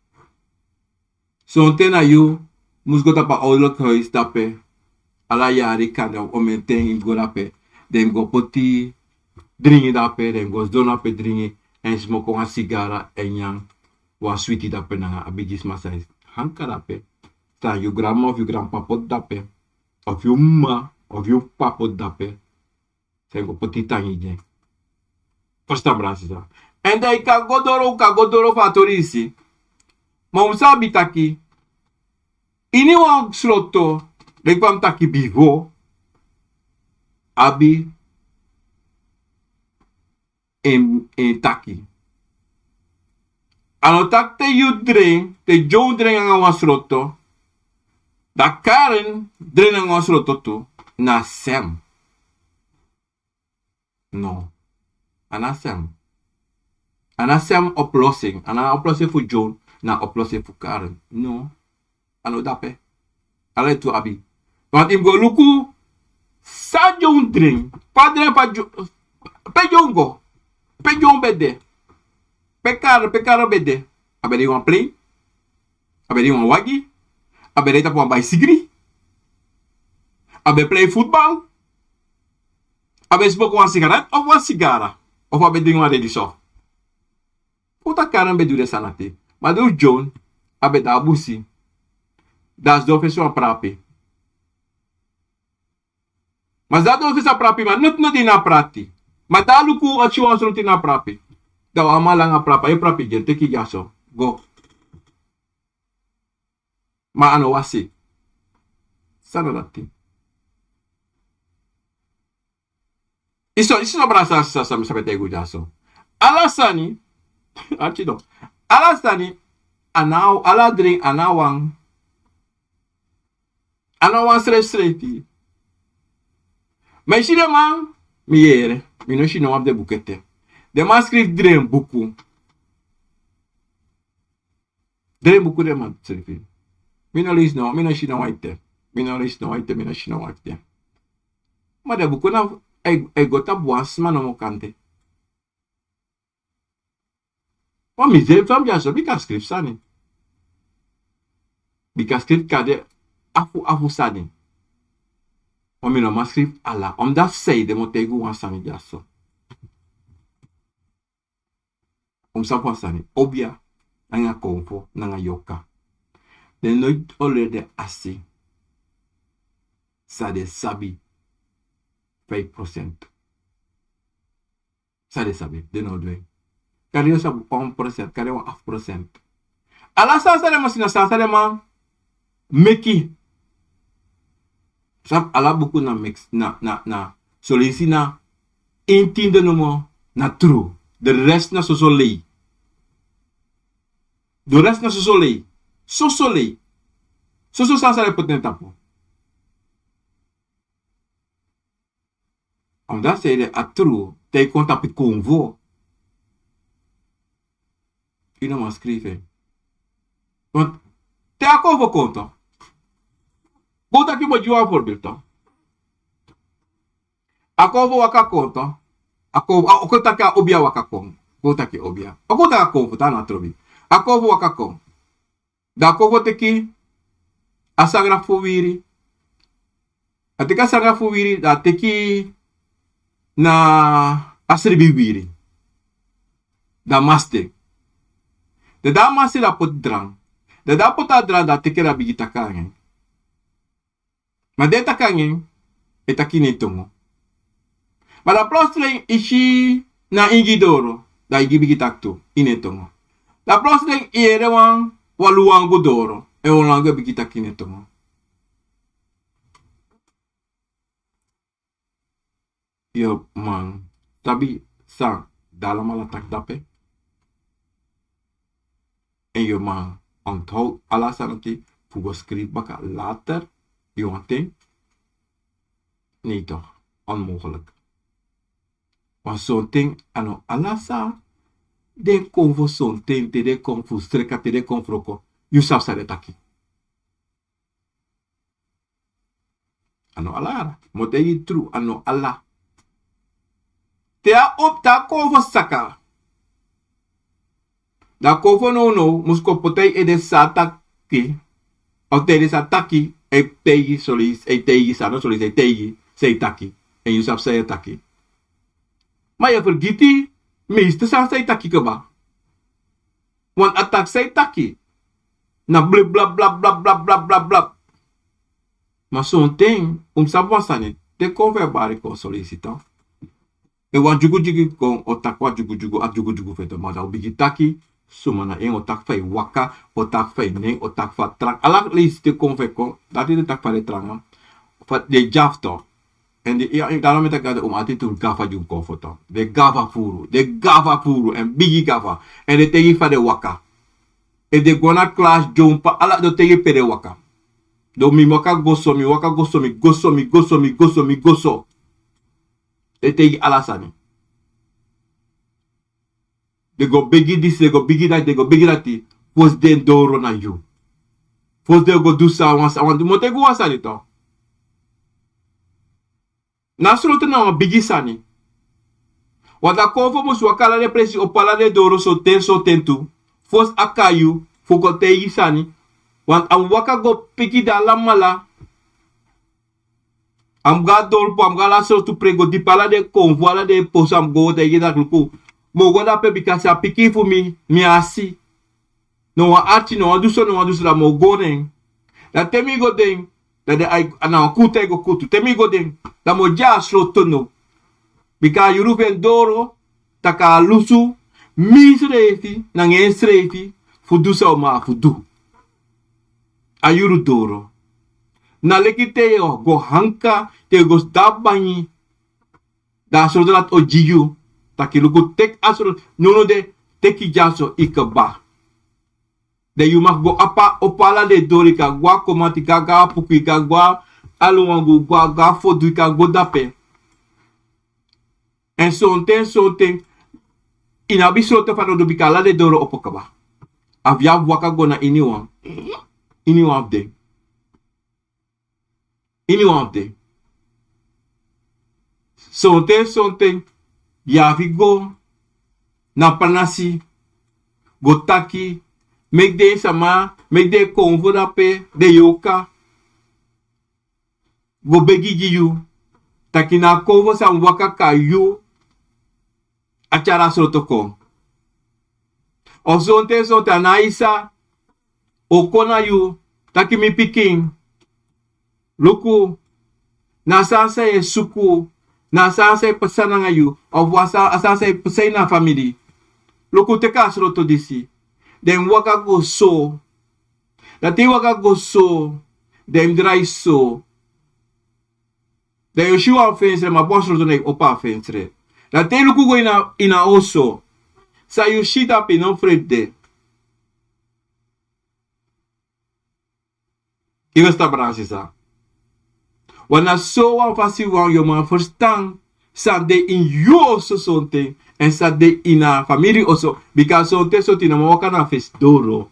Sonten na yu mus go tapu a ouderlijk huis dape. Ala yari kande of omenten yu mus go dape. Den mus go poti dringi dape, den mus go sidon dape dringi. Èn smoko wan sigara èn nyan wan switi dape nanga a bigisma san e hanka dape. San yu granmama of yu granpapa poti dape, of yu m'ma of yu p'pa poti dape. San yu go poti tangi gi en. Ferstan, brada, sisa. Èn dan yu kan go doro, yu kan go doro fu a tori disi. Ma un sabi taki ini wan sroto, leki fa mi taki bifo, abi en, en taki. A no taki te yu dren, te John dren nanga wan sroto, dan Karen dren nanga wan sroto tu, na sem. No. A no a sem. A no a sem oplossing. A no a oplossing fu John, na a oplossing fu Karen. No. A no dape. Ala den tu abi. Want yu mus go luku san John dren. Pe a dren, pe a John, pe John go. Pe John ben de. Pe Karen, pe Karen ben de. A ben de ini wan plane. A ben de ini wan wagi. A ben de tapu wan baisigri. A ben plei futbal. A ben smoko wan sigaret of wan sigara. Of a ben dringi wan redi soft. Fu taki Karen ben du den sani dati. Ma di John, a ben de a busi. Dan a sidon fesi wan prapi. Ma a sidon fesi a prapi, ma noti no de ini a prapi. Ma dan a luku, a si wan sroti ini a prapi. Dan wan man langa prapi, a e prapi gi en, teki dyaso. Go. Ma a no wasi. San na dati? Yu si, yu si, no, brada, san, san, san mi sabi taigi unu dyaso. Ala sani, arki no. Ala sani, a no, ala dringi, a no wan, a no wan srefsrefi. Ma yu si den man, mi yere, mi no si no wan fu den buku ete. Den man skrifi dren buku. Dren buku den man skrifi. Mi no leisi no, mi no si no wan ete. Mi no leisi no wan ete, mi no si no wan ete. Ma den buku na, e, e go tapu wan sma nomo kande. Ma mi srefi, fa mi dyaso, bika skrifi sani. Bika skrifi kan de afu, afu sani. Ma mi no man skrifi ala. Omdati san ede, mi o taigi unu wan sani dyaso. Un sabi wan sani, obia nanga konfo nanga yorka. Den no o leri den a si san den sabi. Feifi procent. San den sabi, den no o du en. Kande yu sabi wan procent, kande wan afu procent. Ala sani san den man si na sani san den man meki. Sabi ala buku na mix, na, na, na, son leisi na intien de nomo na tru. De rest na soso lei. De rest na soso lei. Soso lei. Soso sani san den poti na en tapu. Omdati san ede, a tru, te yu kon tapu konfo, yu no man skrifi en. Want te a konfo kon, toch. Kon taki, mi o gi wan voorbeeld, toch. A konfo waka kon, toch. A konfo, a, o kon taki a obia waka kon. Kon taki obia. O kon taki a konfo, te a no trobi. A konfo waka kon. Dan a konfo teki a sangran fu wiri. A teki a sangran fu wiri, dan a teki na a sribi wiri. Dan a masi de. Dan, dan a masi, dan a poti drank. Dan, dan a poti a drank, dan a teki, dan a bigin taki nanga en. Ma di a e taki nanga en, a e taki ini en tongo. Ma dan plotseling yu si na ingi doro, dan ingi bigin taki tu ini en tongo. Dan plotseling yu yere wan Wan luwangu doro. En wan langu e bigi taki netongo. Yu man sabi san de alamala taki dape. En yu man onthoud ala sani fu go skrifi baka later. Yu wan ten. Nee toch, onmogelijk. Want sonten a no ala san den kon fu sonten te den kon fu streka te den kon fu roko. Yu sabi san den taki. A no ala ara mi o taigi yu tru a no ala. Te a opo te a kon fu saka. Dan a kon fu nownow mus kon poti a yu ede san a taki. Of te a ede san a taki a e taigi soleisi a e taigi san a no soleisi a e taigi san a e taki. Èn yu sabi san yu e taki. Ma yu e fergiti meeste sani san yu taki kaba. Wan a taki san yu taki na bliblablablablablablab. Ma sonten un mus sabi wan sani. Te kon fu e bari kon solisita. Efu wan dyugudyugu kon o taki wan dyugudyugu a dyugudyugu fu en to ma dan o bigin taki suma na en o taki fa yu waka o taki fa yu nen o taki fa tranga ala leisi te kon fu e kon. Dati den taki fa den tranga fa den dyafu to. Èn di yu dati no mi e taki dati un mus ati tu gafa dyugu kon fu to den gafa furu den gafa furu èn bigi gafa. Èn den taigi fa den waka efu den go na klasi dyompa ala den o taigi pe den waka. Den o mi waka go so mi waka go so mi go so mi go so mi go so mi go so. Den taigi ala sani. Den go begi disi den go begi dati den go begi dati. Fosi den doro na yu fosi den go du san wan san wan di mi o taigi wan sani to. Na sroto na wan bigi sani. Wan dati kon fu mus waka ala den presi opo ala den doro soten soten tu. Fosi a kai yu fu kon taigi sani. Wan a mus waka go piki den alamala. A mus go a dorpu a mus go ala sortu presi go dipi ala den konfu ala den posu a mus go taigi en dati luku. Mi o go dape bika si a pikin fu mi mi asi. No wan arti no wan du so no wan du so dan mi o go na en. Dan te mi go den dan den ai na wan kutu ai go kutu te mi go den dan mi o de a sroto no. Bika a yuru fu en doro tak' a lusu mi srefi nanga en srefi fu du san o man fu du. A yuru doro na leki te yu o go hanka te yu go sidon a bangi. Dan a sroto dati o gi yu tak' yu luku teki a sroto nownow de teki dyaso yu kaba. Dan yu maki go apa opo ala den doro yu kan go a komati go a go a puku yu kan go a aluwangu go a fodu yu kan go dape. Èn sonten sonten yu no abi sroto fadon du bika ala den doro opo kaba. A fu yu abi waka go na iniwan iniwan fu den. Iniwan fu den sonten sonten yu abi go na pranasi go taki meki den sama meki den konfo dape den yoka. Go begi gi yu taki na a konfo san mus waka kon na yu. A tyari a sroto kon. Of sonten sonten a na a isa o kon na yu taki mi pikin luku na a sani san yu e suku na a sani san e pasa nanga yu of a sani san e pasa ini a famili. Luku teki a sroto disi dan yu mus waka go so. Dan te yu waka go so dan yu mus drai so. Dan yu o si wan fensre ma bun a sroto na yu opo a fensre. Dan te yu luku go ini a oso san yu si dape yu no frede. Yu e sta brada sisa. Wan na so wan fasi wan yu o man ferstan san de ini yu oso sonten èn san de ini a famiri oso bika sonten sonten yu no man waka na fesi doro.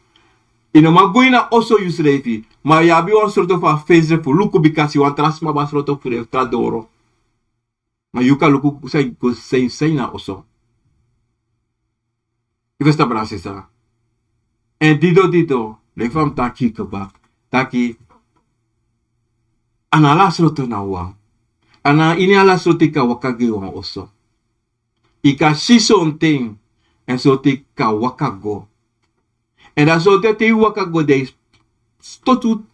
Yu no man go ini a oso yusrefi ma yu abi wan sroto fu a fensre fu luku bika si wan tra sma abi a sroto fu den tra doro. Ma yu kan luku san yu go san yu san ini a oso. Yu festa brada sisa. Èn dido dido leki fa mi taki yu kaba taki a na ala sroto na wan. A na ini ala sroto yu kan waka go ini wan oso. Yu kan si sonten èn sonten yu kan waka go. Èn dan sonten te yu waka go dan yu stotu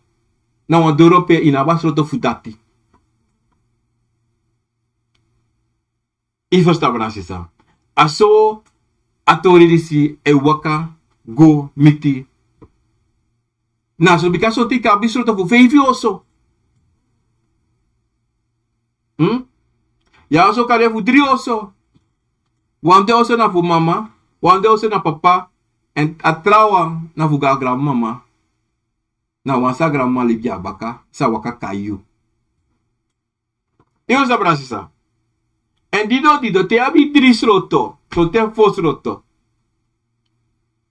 na wan doro pe yu no abi a sroto fu dati. Yu ferstan brada sisa. A so a tori disi e waka go miti Na so bika sonten yu kan abi sroto fu feifi oso. Hm? Yu a oso kan de fu dri oso. Wan de oso na fu mama, wan de oso na papa, èn a trawan na fu go a granmama. Na wan san granmama libi a baka, sa waka kai yu. Yu sabi, brada, sisa. Èn dido dido te yu abi dri sroto, sonten fo sroto.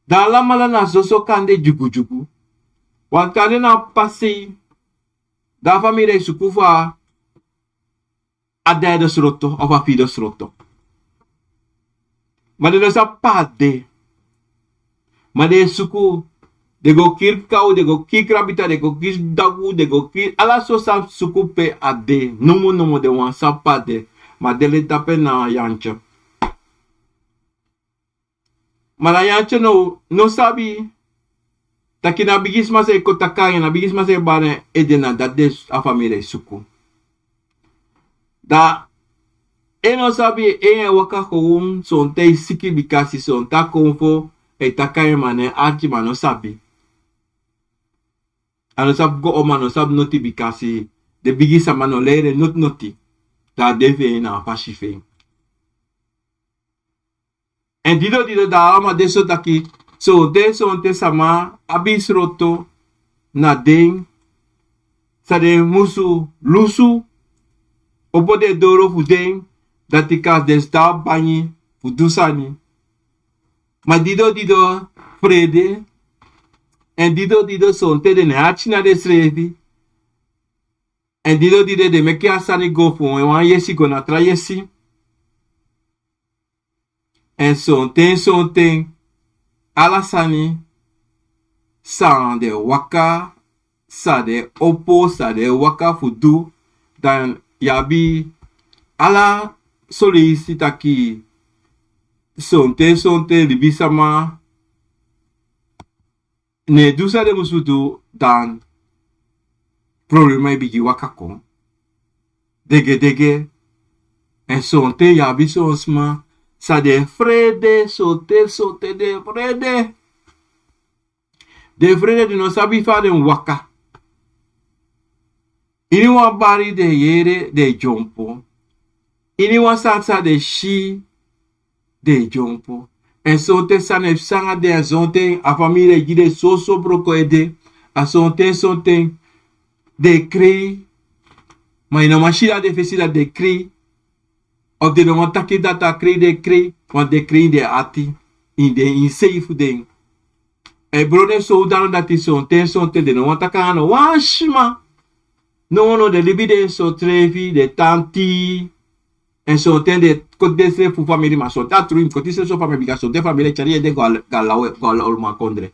Dan alamala na soso kande dyugudyugu. Wan kande na pasi. Dan a famiri e suku fu a derde sroto of a vierde sroto. Ma den no sabi pe a de. Ma den e suku, den go kiri kaw, den go kiri krabita, den go kiri dagu, den go kiri ala sortu sani suku pe a de. Nomo nomo den wani sabi pe a de. Ma den leti dape na yantye. Ma na yantye no, no sabi taki na bigisma san e kon taki anga en, na bigisma san e bari en ede, na dati den a famiri e suku. Dan en no sabi, en e waka kon, sonten e siki bikasi sonten a kon fo e taki anga en, ma na en arki, ma a no sabi. A no sabi go, ma a no sabi noti bikasi den bigisma no leri en noti noti. Dan a de fu en na a fasi fu en. Èn dido dido dan a man de so taki, sonten sonten sama abi sroto na den san den musu lusu, opo den doro fu den, dati kasi den sidon a bangi fu du sani. Ma dido dido frede, èn dido dido sonten den no e arki na densrefi, èn dido dido den meki a sani go fu wan yesi go na tra yesi. Èn sonten sonten ala sani san den waka, san den opo, san den waka fu du, dan yu abi ala son leisi taki sonten sonten libisma no e du san den musu du, dan problema e bigin waka kon. Degedege. Èn sonten yu abi son sma san den e frede, sonten sonten den e frede. Den e frede, den no sabi fa den mu waka. Iniwan bari den e yere, den e dyompo. Iniwan sani san den e si, den e dyompo. Èn sonten sani e psa anga den, èn sonten a famiri e gi den soso broko ede. A sonten sonten den e krei. Ma yu no man si dan den fesi dati den e krei. Of den no man taki dati a krei den e krei. Want den e krei ini den ati, ini den, ini sei fu den. A e bron den sowdano dati sonten sonten den no wani taki anga no wan sma. No, no, den libi den sonsrefi, den tan tii. Èn sonten den koti densrefi fu famiri, ma sonten a tru yu mus koti srefi son famiri, bika sonten famiri e tyari yu ede go a, go a law, go a law olumakondre.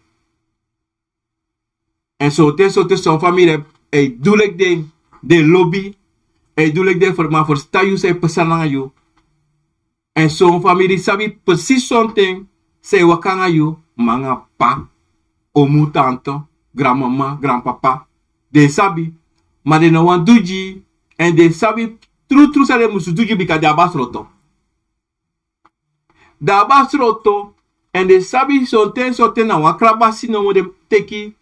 Èn sonten sonten son famiri e du leki den, den lobi, e du leki den fu man ferstan yu san e pasa nanga yu. Èn son famiri sabi presis sonten san e waka nanga yu, mama, p'pa, omu, tante, granmama, granpapa. Den sabi, ma den no wani du gi yu, èn den sabi trutru san den musu du gi yu, bika den abi a sroto. Den abi a sroto, èn den sabi sonten sonten na wan krabasi nomo den teki,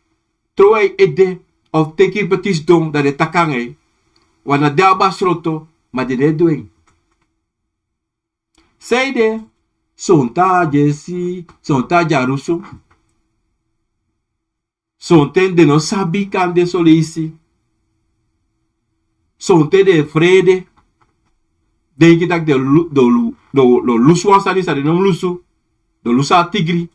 trowe a yu ede, of teki peki sidon, dan den taki anga yu. Want na den abi a sroto, ma den no e du en. Sanede, sonten a dyesi, sonten a dyarusu. Sonten den no sabi kande son leisi. Sonten den e frede. Denki taki den lu-, den lu-, den, den lusu wan sani san den no mu lusu. Den lusu a tigri.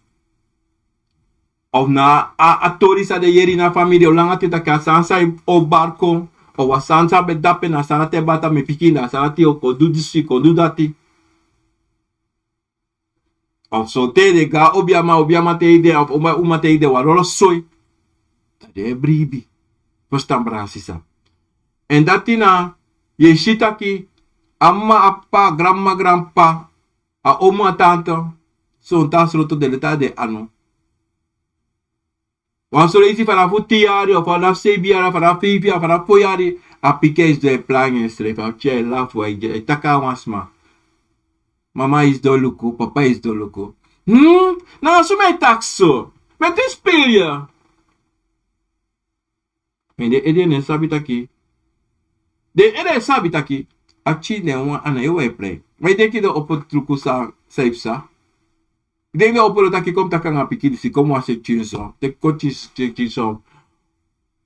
Of na a, a tori san den yere ini a famiri o langa ten taki a sani san e o bari kon. Of a sani san ben de ape, na a sani dati e bata mi pikin, na a sani dati o kon du disi, kon du dati. Of sonten den go a obiaman, obiaman taigi den, of uma, uma taigi den wan lolo soi. Dan den e bribi. Ferstan, brada, sisa. Èn dati na, yu e si taki, a mama, a p'pa, granmama, granp'pa, a omu, a tante, sonten a sroto den leti a den anu. Wan son leisi fanafu tin yari, of fanafu seibin yari, fanafu feifi yari, fanafu fo yari, a pikin e sidon e plan ensrefi, a pikin e lafu, e taki a wan sma. Mama e sidon luku, papa e sidon luku. Hmm? Na so mi e taki so. Mi e disipeli yu. Ma den ede no e sabi taki, den ede e sabi taki a pikin den wan a no e wai prei. Ma i denki den opo luku san san i psa? I denki den opo taki kon mi taki nanga a pikin disi, kon mi wasi en pikin so, teki kon pikin so,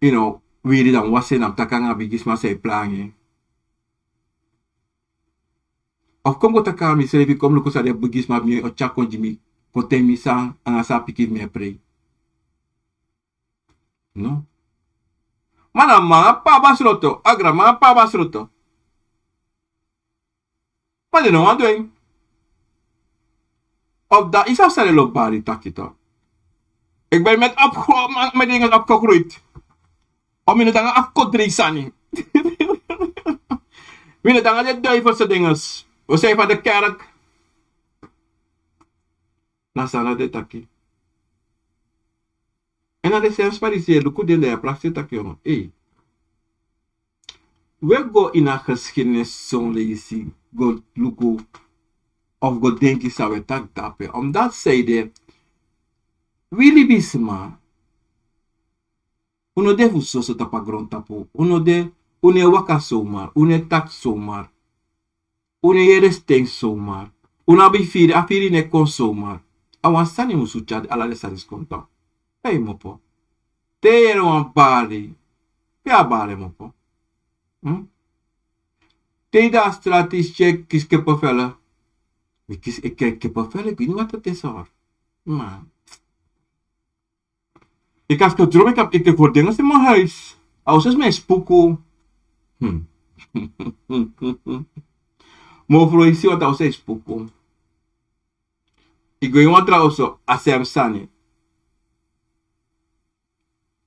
yu no, wiri dan wasi en, dan mi taki nanga a bigisma san e prei nanga en. Of kon mi go taki nanga misrefi, kon mi luku san den bigisma ben o tyari kon gi mi, kon taigi mi san nanga san a pikin fu mi e prei. No. Ma na mama nanga p'pa abi a sroto, a granmama nanga p'pa abi a sroto. Ma den no wani du en. Of dan i sabi san den lobi bari taki to. Ik ben met afgegroeid. Of mi no de nanga afgoderij sani. Mi no de nanga den duivelse dinges. We zijn van de kerk. Na san na den taki. Èn na den srefi sma disi e luku den, dan yu e prakseri taki, yongu, ei. We go ini a geschiedenis son leisi, go luku of go denki san we taki drape. Omdat sanede, wi libisma, un no de fu soso tapu a grontapu. Un no de, un no e waka somar, un no e taki somar. Un no e yere sten somar. Un no abi firi, a firi no e kon somar. A wan sani musu tyari ala den sani disi kon tan. Pe yu mopo? Te yu yere wan bari, pe a bari mopo? Hm? Te yu de a strati, yu si yu e kisi kepefele. Mi kisi, eke kepefele, yu no wani taki sori. Ma yu kan stori dromi, yu kan, yu kan fori den a sma huis. A oso sma e spuku. Hm. Mofrow, yu si wan taa oso e spuku. Yu go ini wan tra oso, a srefi sani.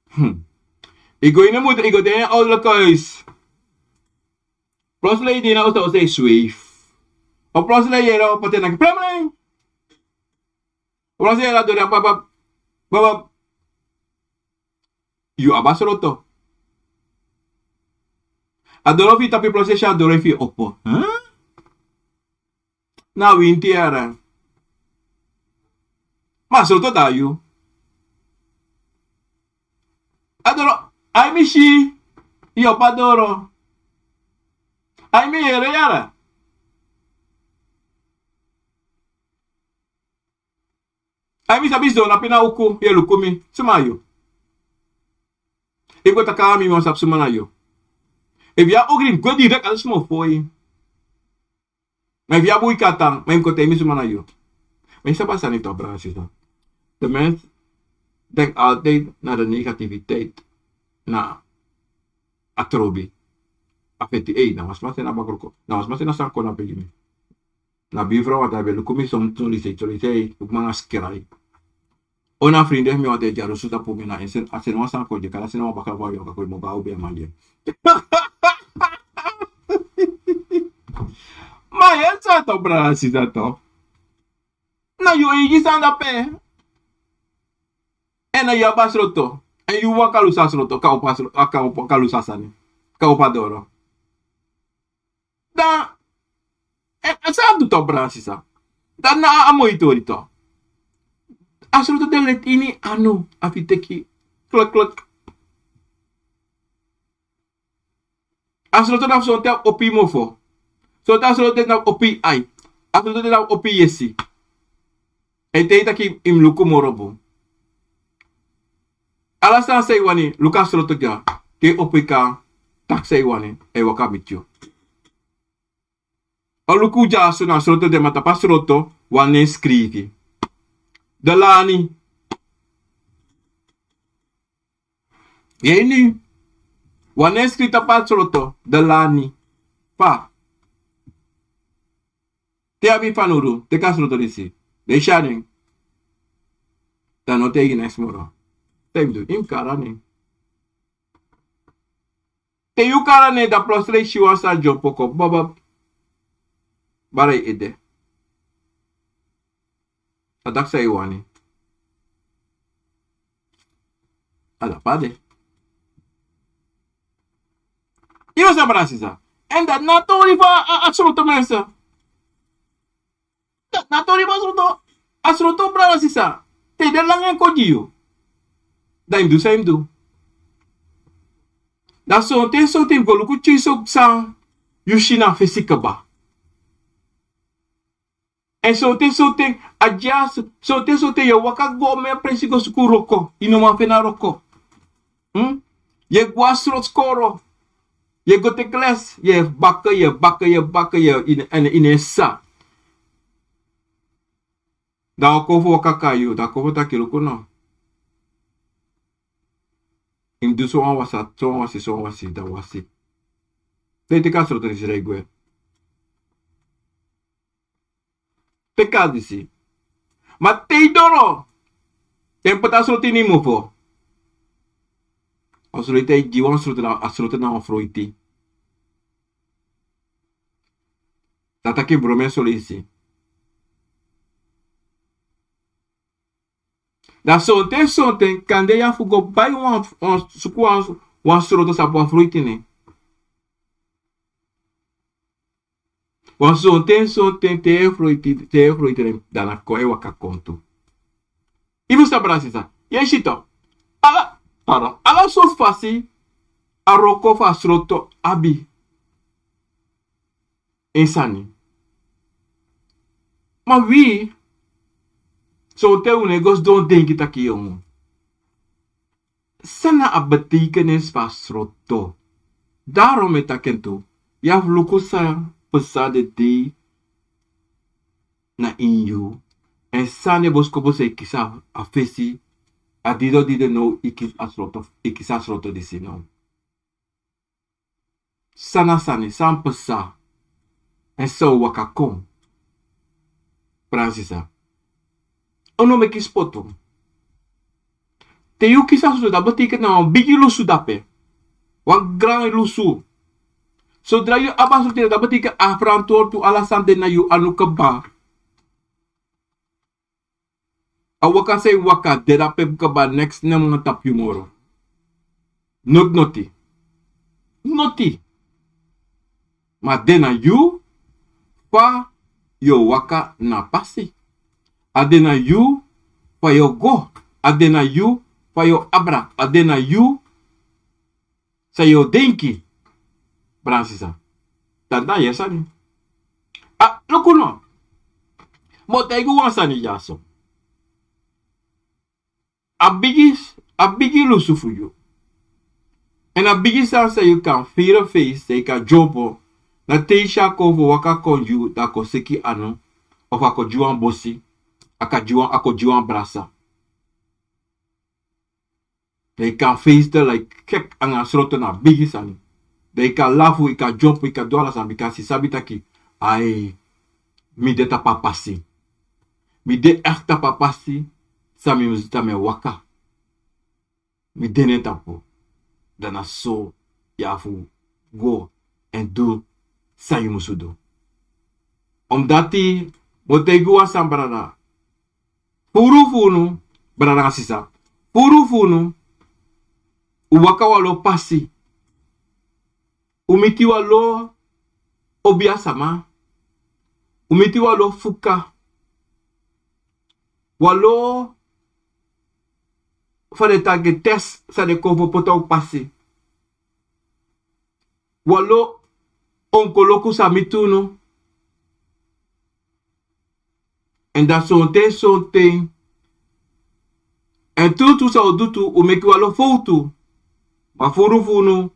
Hm. Yu go ini mutu, yu go de ini ouderlijk huis. Plotseling yu de ini a oso, a oso e sweef. Of plotseling yu yere wan poti e naki, plomling. Plotseling yu yere a doro, bab, bab, bab, bab. Yu abi a sroto. A doro fu yu tapu, plotseling yu si a doro fu yu opo. Huh? Na winti yara. Ma a sroto de na yu. A doro, ai mi si yu opo a doro. Ai mi yere yara. Ai mi sabi sidon na pina uku, yu e luku mi, suma na yu? Efu go taki nanga mi, mi wani sabi suma na yu. Efu yu abi ogri, mi go direct a sma fu yu. Ma efu yu abi wi katan, ma yu mus kon taigi mi suma na yu. Ma yu sabi a sani toch, brada, sisa. De mens denkt altijd naar de negativiteit, na a trobi. A feti, ei, na wan sma seni a bakru kon, na wan sma seni a sani kon na begi mi. Na bifrow, want a ben luku mi son, son lisei, son lisei, luku mi nanga skrai. O na frinde fu mi, want a e dyarusu tapu mi, na en seni, a seni wan sani kon gi en, kande a seni wan bakra fu a yu, a kon e mogo a ubi a man gi en. Ma yu e sa to, brada, sisa to. Na yu eigi sani de ape. Èn na yu abi a sroto. Èn yu waka lusu a sroto, kan opo a sro-, a kan opo, kan lusu a sani. Kan opo a doro. Dan, èn, èn san a du to, brada, sisa? Dan na a moi tori to. A sroto de leti ini anu, a fu teki klek, klek. A sroto na fu sonten opo yu mofo. Sonten a sroto de na opo yu ai. A sroto de na opo yu yesi. Èn te yu taki yu mus luku moro bun. Ala sani san yu wani, luku a sroto dya. Te yu opo yu kan taki san yu wani, a e waka miti yu. O luku dyaso, na sroto de, ma tapu a sroto wan nen skrifi. Delani. Yu e ini. Wan nen skrifi tapu a sroto, Delani. Fa? Te yu abi fanowdu, teki a sroto disi. Dan yu si a nen. Dan no taigi neks moro. San yu mus du, yu mus kari a nen. Te yu kari a nen, dan plotseling yu si wan sani dyompo kon, baba. Bari yu ede. A taki san yu wani. A dapu a de. Yu sabi, brada, sisa. Èn dati na a tori fu a, a, a sroto, mensen. Dati na a tori fu a sroto. A sroto, brada, sisa. Te den langa en kon gi yu, dan yu mus du san yu mus du. Dan sonten sonten go luku tyei so san yu si na a fesi kaba. Èn sonten sonten a dyasi, sonten sonten yu e waka go mi a presi go suku wroko, yu no man feni a wroko. Yu e go a sroto skoro, yu e go teki les, yu e baka, yu e baka, yu e baka, yu e ini en ini en sisa. Dan a o kon fu waka kon na yu, dan a kon fu taki luku no, yu mus du sowan wasi, sowan wasi, sowan wasi, dan wasi. Te yu teki a sroto disi dan yu gwe. Teki a disi. Ma te yu doro, te yu poti a sroto ini yu mofo, a sroto e gi wan sroto na, a sroto na wan froiti. Dan a taki bromen soleisi. Dan sonten sonten kande yu abi fu go bai wan, wan suku wan, wan sroto sabi wan froiti nen. Wan sonten sonten te yu e froiti, te yu e froiti nen, dan na kon e waka kon tu. Yu mus sabi brada sisa, yu e si tu. Ala, pardon, ala sortu fasi a wroko fu a sroto abi en sani. Ma wi, sonten un no e go sidon denki taki yongu, san na a betekenis fu a sroto? Daarom mi e taki en tu, yu abi fu luku san pasa den dei na ini yu. Èn san den boskopu san e kisi a fesi, a didon didon now e kisi a sroto, e kisi a sroto disi now. San na sani, san pasa, èn san o waka kon. Brada sisa, un no meki spotu. Te yu kisi a sroto, dati betekent na wan bigi lusu dape. Wan gran lusu. Sodra yu abi a sroto, dati betekent a ferantwortu, ala sani de na yu anu kaba. A waka san yu waka de dape kaba, neks no man tapu yu moro. Noti noti. Noti. Ma a de na yu fa yu o waka na a pasi. A de na yu fa yu o go. A de na yu fa yu o abra. A de na yu san yu o denki. Brada sisa, dati na a yeye sani. A, luku no. Mi o taigi wan sani dyaso. A bigi, a bigi lusu fu yu, èn a bigi sani san yu kan firi feisi, san yu kan dyompo, na te yu si a kon fu waka kon yu, dan a kon seki anu, of a kon gi wan bosi, a kan gi wan, a kon gi wan brasa. Dan yu kan feisi de, like, kek anga sroto na bigi sani. Dan yu kan lafu, yu kan dyompo, yu kan du ala sani, bika yu sabi taki, ai, mi de tapu a pasi. Mi de echt tapu a pasi san mi musu, san mi e waka. Mi de na en tapu. Dan na so yu abi fu go èn du san yu musu du. Omdati, mi o taigi wan sani brada. Furu fu unu, brada nanga sisa. Furu fu unu, un waka wan lo pasi. Un miti wan lo obiasama. Un miti wan lo fuka. Wan lo fa den taki test san den kon fu poti na un pasi. Wan lo onkoloku sa miti unu. Èn dan sonten sonten, èn tutu san un du tu, un meki wan lo fowtu. Ma furu fu unu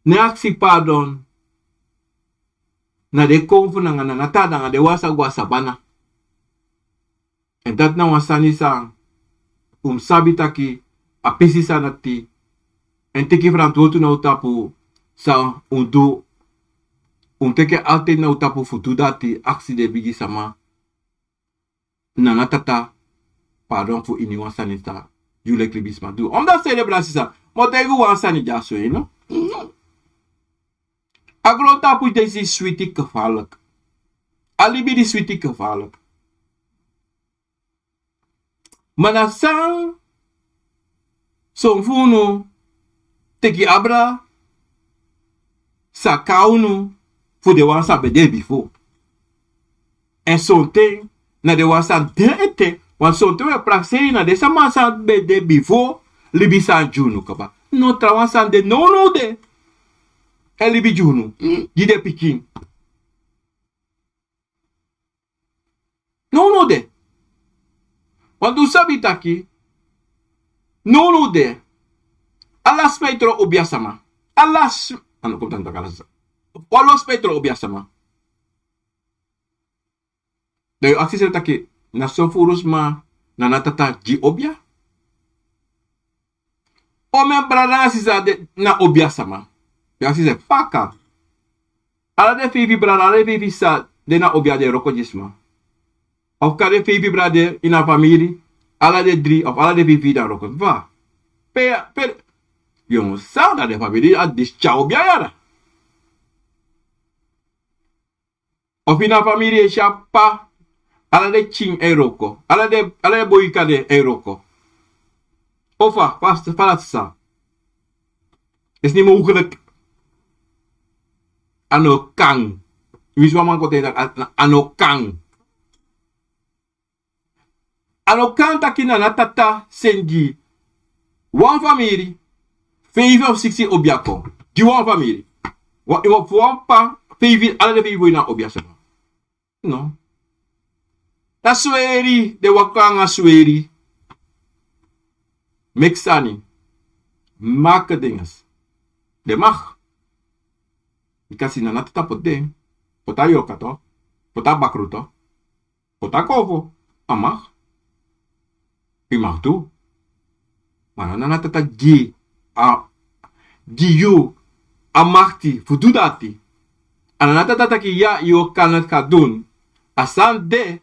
no e aksi pardon na den konfo nanga na nata nanga den wan san go na sabana. Èn dati na wan sani san un mus sabi taki a pisi sani dati, èn teki ferantwortu na un tapu. San un du, un teki en altijd na un tapu fu du dati, aksi den bigi sama, nana tata, pardon fu iniwan sani san yu leki libisma du. Omdati sani de, brada sisa, mi o taigi un wan sani dyaso, yu no. A grontapu disi switi gevaarlijk. A libi disi switi gevaarlijk. Ma na san son fu unu teki abra, san kon na unu fu den wan san ben de bifo. Èn sonten na den wan san de ete, want sonten un e prakseri na den sama san ben de bifo, libi san gi unu kaba. No, trawan sani de nownow de. E libi gi unu, gi den pikin. Nownow de. Want un sabi taki nownow de, ala sma e tron obiasama. Ala sma, a no kon tan taki ala sma. Wan lo sma e tron obiasama. Dan yu aksi srefi taki, na so furu sma, na na tata gi obia? Omeni brada nanga sisa de na obiasama? Yu aksi srefi, fa a kan? Ala den feifi brada, ala den feifi sisa de na obia, den e wroko gi sma. Of kan den feifi brada ini a famiri, ala den dri of ala den feifi na wroko? Fa? Pe, pe, yu mus sabi dati den famiri a disi tyari obia yara. Of ini a famiri yu e si a p'pa, ala den pikin e wroko, ala den, ala den boika de e wroko. Ofa, fa, fa dati sa? Is niet mogelijk. A no kan. Winsi wan man kon taigi taki a, a no kan. A no kan taki na na tata seni gi wan famiri feifi of siksi obia kon. Gi wan famiri. Wan, wan, fu wan p'pa, feifi, ala den feifi boi na obiasama. No. Na sweri, den waka nanga sweri. Meki sani. Meki dinges. Den mag. Bikasi na na tata poti den. Poti a yorka tu. Poti a bakru tu. Poti a kofo. A mag. Yu mag du. Ma na na tata gi a, gi yu a makti fu du dati. A na na tata taki ya, yu o kan noti kan du. A sani de,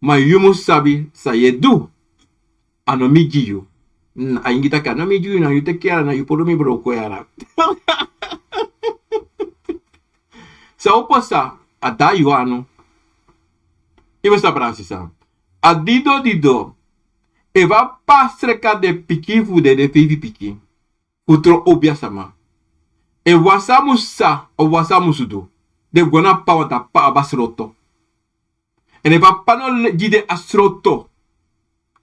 ma yu mus sabi san yu e du. A no mi gi yu. Mm, a ingi taki a no mi gi yu, na yu teki yara, na yu puru mi broko yara. San o pasa, a de na yu anu. Yu mus sabi, brada sisa. A dido dido. Efu a p'pa sreka den pikin fu den, den feifi pikin, fu tron obiasama. Efu wan sani mus sa, of wan sani mus du, den go na p'pa, want a p'pa abi a sroto. Èn efu a p'pa no le-, gi den a sroto,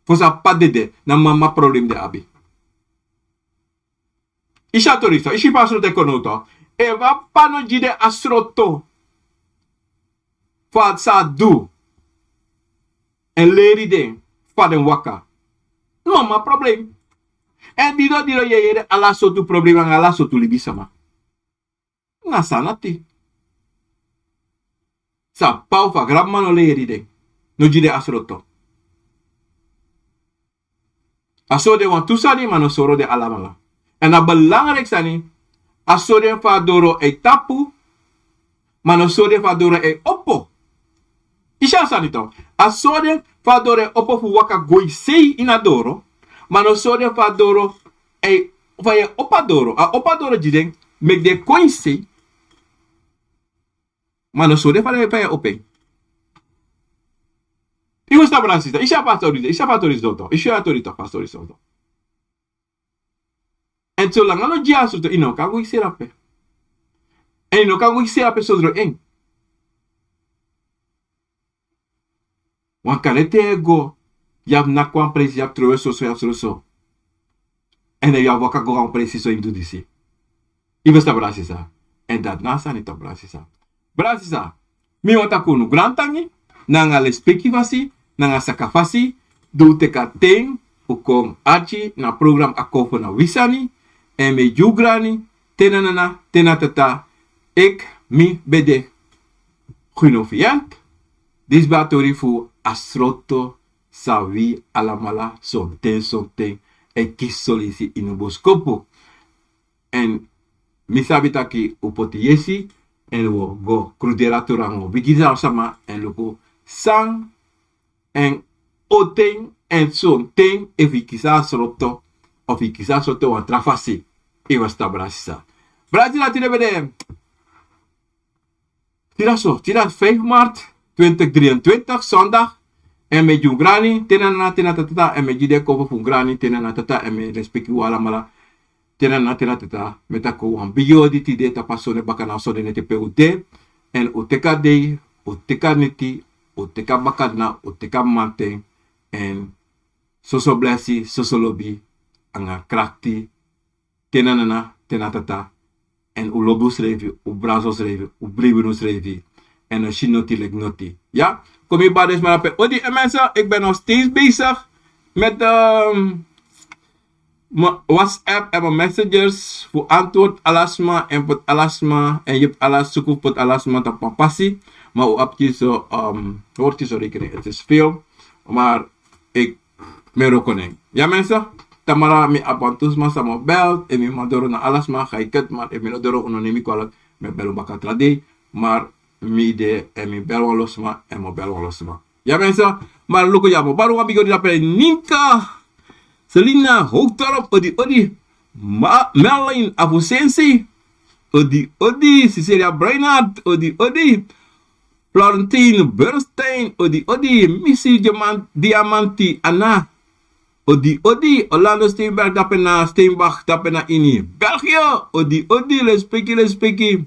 fosi a p'pa dede, na mama problem den abi. Yu si a tori so, yu si fa a sroto e kon now tu. Efu a p'pa no gi den a sroto fu san a du, èn leri den fa den waka, na mama problem. Èn dido dido yu e yere ala sortu problem nanga ala sortu libisama. Na san na dati? San p'pa of granmama no leri den, no gi den a sroto. A sori den wantu sani, ma a no sori den alamala. Èn a belangrijk sani, a sori den fa a doro e tapu, ma a no sori den fa a doro e opo. Yu si a sani tu. A sori den fa a doro e opo fu waka go ini sei ini a doro, ma a no sori den fa a doro e, fa yu e opo a doro. A opo a doro gi den, meki den kon ini sei. Ma a no sori den fa den e opo en. Yu mus sabi, brada sisa. Yu si a tori, yu si a tori so tu. Yu si a tori tu, a tori so tu. Èn solanga a no gi a sroto, yu no kan go ini sei drape. Èn yu no kan go ini sei drape sondro en. Wan kande te yu e go, yu abi naki wan presi, yu abi trowe soso, yu abi soso. Èn dan yu abi waka go a wan presi so yu mus du disi. Yu mus sabi, brada sisa. Èn dati na a sani tu, brada sisa. Brada sisa, mi wani taki unu grantangi, nanga lespeki fasi, nanga saka fasi, di un teki a ten, un kon arki na a program Akomfo na wi sani, èn mi e gi un grani, te na nana, te na tata, eki, mi, ben de Guno Viyant. Disi ben a tori fu a sroto san wi alamala sonten sonten e kisi solisi ini un boskopu. Èn mi sabi taki un poti yesi, èn un o go kruderi a tori nanga un bigi sama, èn luku san, èn on ten, èn sonten, efu yu kisi a sroto, of yu kisi a sroto wan tra fasi. Yu mus sabi, brada sisa. Brada sisa, tide ben de Tide so, tide vijf maart twintig drieëntwintig, zondag. Èn mi e gi un grani, te na nana, te na tata, èn mi e gi den Akomfo fu un grani, te na nana, tata, èn mi e lespeki un alamala, te na nana, te na tata. Mi e taki un wan bigi odi tide tapu a sonde baka na sonde neti pe un de. Èn un teki a dei, un teki a neti, un teki a bakadina, un teki a mamanten. Èn soso blesi, soso lobi, nanga krakti, Te na nana, te na tata. En un lobi unsrefi, un brasi unsrefi, un bribi unsrefi. En un si noti leki noti. Ya, kon mi bari den sma dape. Odi, en mensen, ik ben nog steeds bezig met ehm, mijn WhatsApp en mijn messengers fu antwoord ala sma en poti ala sma en yepi ala suku fu poti ala sma tapu a pasi. Maar un abi kisi, ehm, hoort kisi rekening. Het is veel, maar ik mi e wroko na en. Ya mensen, tamara mi abi wantu sma san mi o bel, efu mi man doro na ala sma, ga ik het, maar efu mi no doro, un no nemi kwalijk, mi e bel un baka tra dei, maar mi de, en mi bel wan lo sma, en mi o bel wan lo sma. Ya mensen, maar luku ya, mi o bari wan bigi odi dape. Ninka, Selina Hoogdorp, odi odi, Ma-, Merlin Afusensi, odi odi, Cecilia Breinard, odi odi, Florentine Bernstein, odi odi, Missy Diaman-, Diamanti Anna, odi odi, Orlando Steenberg, dape na Steenbach, dape na ini België, odi odi, lespeki, lespeki.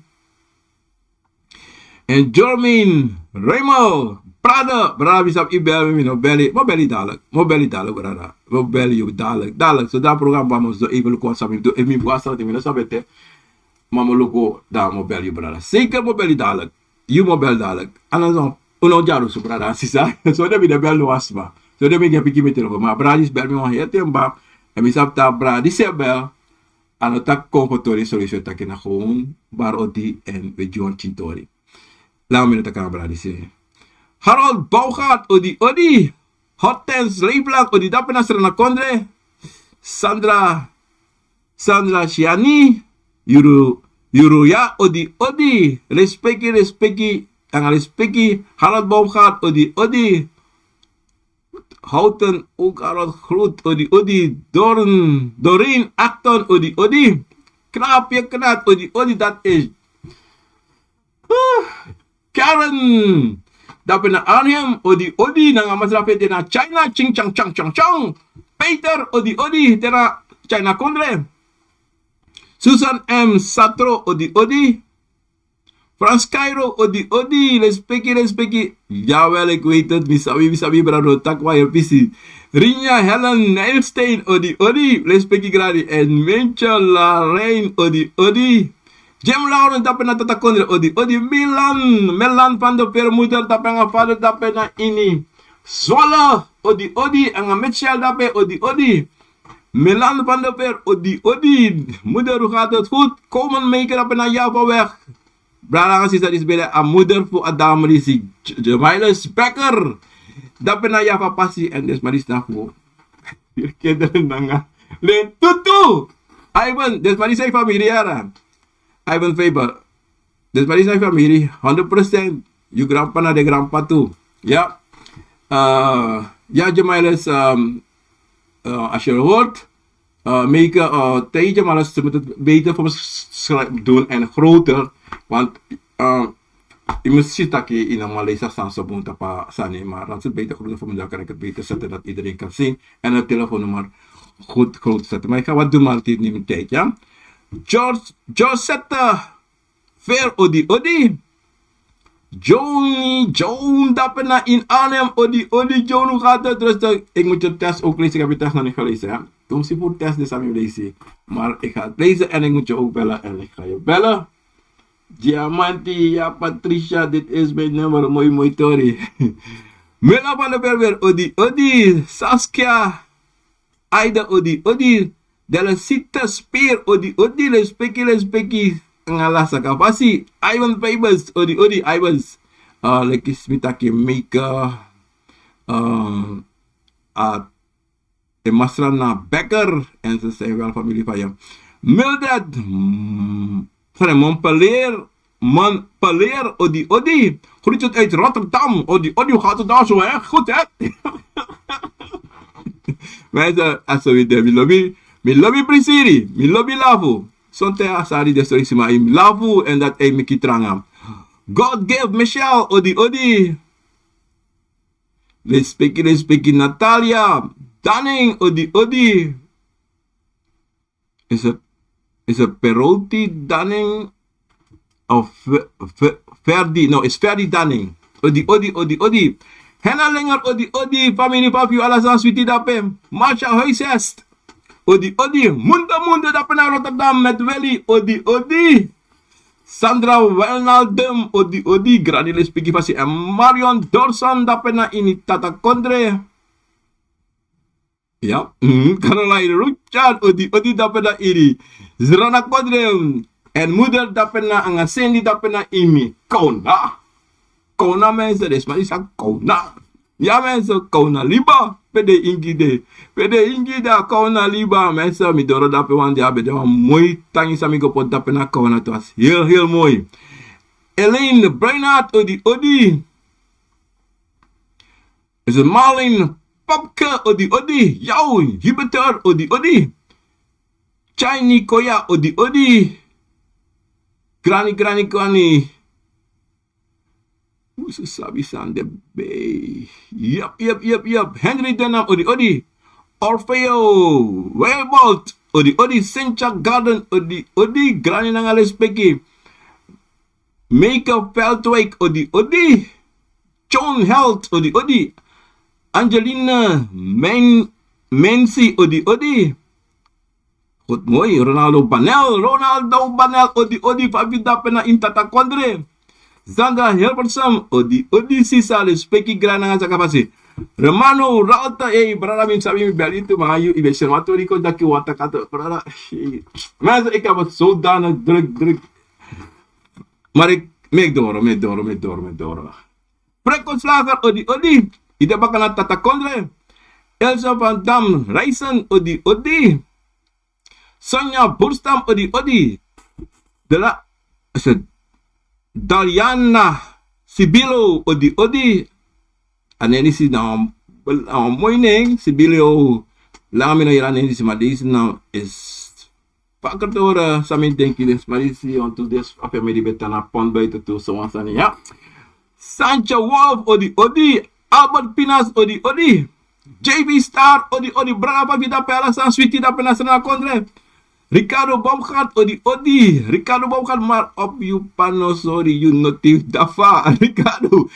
En Jormin Raymond, brada, brada, mi sabi i bel mi, mi no beli, mi o beli yu dadilik, mi o beli yu dadilik, brada, mi o beli yu dadilik, dadilik. So dan program, mi o so even luku san mi du, efu mi bun a sani, mi no sabi ete, ma mi o luku, dan mi o beli yu, brada. Zeker mi o beli yu dadilik. Yu mi o beli dadilik. Anders dan, un no o dyaru so, brada, sisa. So dan mi no e beli no wan sma. So dan mi e piki mi telefon. Ma brada disi bel mi wan heri ten baka. En mi sabi taki brada disi e bel. A no taki kon fu tori, sori, so taki na gewoon bari odi en we gi wan pikin tori. Laat mi no taki a brada disi. Harold Bougaard, odi odi. Hortense Leiblanc, odi dape na Sranan Kondre. Sandra Sandra Siani, yuru, yuru ya, odi odi, respeki, respeki, nanga respeki, Harold Bougaard, odi odi, Houten, ook Harold Groot, odi odi, Dorn, Doreen Acton, odi odi, Knaapje Knaat, odi odi, dat is Karen, dape na Arnhem, odi odi, nanga masra fu en de na China, ching chang chang chang chang. Peter, odi odi, de na China kondre. Susan M Satro, odi odi. Frans Cairo, odi odi, respeki, respeki. Jawel, ik weet het, mi sabi, mi sabi, brada, taki wan pisi. Rinja Helen Nijlsteen, odi odi, respeki gradi. En Mintje Larein, odi odi. Jim Lawrence, dape na Tata Kondre, odi odi. Milan, Milan van der Veer, moeder dape nanga vader dape na ini Zwolle, odi odi. Nanga Mitchell dape, odi odi. Milan van der Veer, odi odi. Moeder, hoe gaat het? Goed. Komen Meike dape na Javaweg. Brada nanga sisa disi ben de a moeder fu a dame disi, J-, Jemilis Becker. Dape na Java pasi, en den sma disi na fu kinderen nanga. Len Tutu. Ivan, den sma disi na yu famiri, yara. Ivan Faber. Den sma disi na yu famiri, honderd procent. Yu grandpa na den grandpa tu. Ya. Eh, ya, Jemilis, ehm, eh, als je hoort, eh, Meike, eh, tegen, maar ze moeten het beter voor ons sch-, sch-, doen en groter. Want, eh, je moet zien dat je in een Malaysia staan, zo moet dat pa-, staan, maar dat ze het beter groter voor me, dan kan ik het beter zetten, dat iedereen kan zien. En het telefoonnummer goed groot zetten. Maar ik ga wat doen, maar het heeft niet mijn tijd, ja. George, George zet, eh, Ver, odi odi. Johnny, John, dape na in Arnhem, odi odi, John, hoe gaat het? Rustig. Ik moet je test ook lezen, ik heb je test nog niet gelezen, hè. Toen zie voor test, dus aan je lezen. Maar ik ga het lezen en ik moet je ook bellen en ik ga je bellen. Diamanti, ja, Patricia, dit is mijn nummer, mooi, mooi, tori. Mela van de Berber, odi odi, Saskia. Aida, odi odi. Delisita Speer, odi odi, lespeki, lespeki. Nanga ala saka fasi. Ivan Faber, odi odi, Ivan. Ah, leki mi taki Meike, ah, a, e masra na Becker. En ze zijn wel familie van je. Mildred, mm, Van Montpellier, Montpellier, odi odi. Groetjes uit Rotterdam, odi odi, hoe gaat het daar zo, hè? Goed, hè? Mensen, als we de, mi lobi, mi lobi prisiri, mi lobi lafu. Sonte a sari de sori sma, mi lafu en dat e meki tranga. God give Michelle, odi odi. Lespeki, lespeki Natalia Danning, odi odi. Is het, is het Peroti Danning of Fe-, Fe-, Ferdi? No, is Ferdi Danning. Odi odi, odi odi. Henna Lenger, odi odi. Famiri, papi, ala san switi dape. Marcia Huisest. Odi odi, Munde Munde dape na Rotterdam met Willy, odi odi. Sandra Wijnaldum, odi odi, Granny Lespeki Fasi en Marion Dorson dape na ini Tata Kondre. Ya, mhm, Caroline Richard, odi odi dape na ini Zrana Kondre. En moeder dape na anga Sandy dape na ini Kona. Kona mensen, dus maar is a Kona. Ya mensen, Kona liba. Pe den Ingi de. Pe den Ingi de, a Kona liba. Mensen, mi doro dape wan dei, a ben de wan moi tangi san mi go poti dape na Kona. Het was heel, heel mooi. Elaine Breinhart, odi odi. Is het Marlin Papke, odi odi. Yao, Jupiter, odi odi. Chai Nikoya, odi odi. Granny, granny, granny. Musu sabi san de bei. Yep, yep, yep, yep. Henry Denham, odi odi. Orfeo Wilbolt, odi odi. Sencha Garden, odi odi. Granny nanga Lespeki. Meike Veldwijk, odi odi. John Held, odi odi. Angelina Men Mensi, odi odi. Goed, mooi. Ronaldo Banel, Ronaldo Banel, odi odi, Fabi dape na ini Tata Kondre. Sandra Hilversum, odi odi, Sisa Lespeki, Granny nanga Saka Fasi. Romano Ralta, ei brada, mi sabi mi beli tu, ma yu, i ben seri wan tori kon taki wan taki tu, brada. Mensen, ik heb het zodanig druk, druk. Maar ik, mi e doro, mi e doro, mi e doro, mi e doro. Franco Slager, odi odi. I de baka na Tata Kondre. Elsa van Dam Rijsen, odi odi. Sonja Burstam, odi odi. De la, se, Daliana Sibilo, odi odi. A nen disi na wan, na wan moi nen, Sibilo. Langa mi no yere a nen disi, ma disi na is vaker te horen, san mi denki, den sma disi, want tu den sma fu mi di ben tan na pond buiten tu, so wan sani, ya. Sancho Wolf, odi odi. Albert Pinas, odi odi. J V Star, odi odi, brada, Fabi dape, ala san switi dape na Srana Kondre. Ricardo Baumgart, odi odi. Ricardo Baumgart, maar op yu pa no sori yu noti, dafa, Ricardo.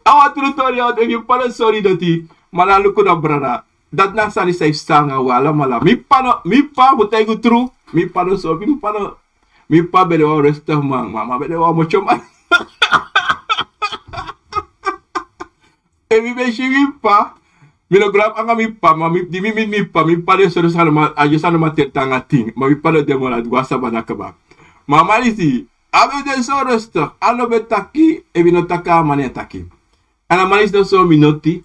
A wan tru tori, ya, efu yu pa no sori noti, ma na luku na brada. Dati na sani san yu fu sanga wi alamala. Mi pa no, mi pa, fu taigi yu tru, mi pa no sori, mi pa no, mi pa ben de wan rustig man, ma, ma ben de wan motyo man. Efu mi ben si mi pa, mi no grow up anga mi pa, ma mi, di mi miti mi pa, mi pa de so rustig, a yu sa no man teri tan anga tin, ma mi pa no de moro, a go a sabana kaba. Ma a man disi, a ben de so rustig, a no ben taki, efu mi no taki a man e taki. Èn a man disi no sori mi noti.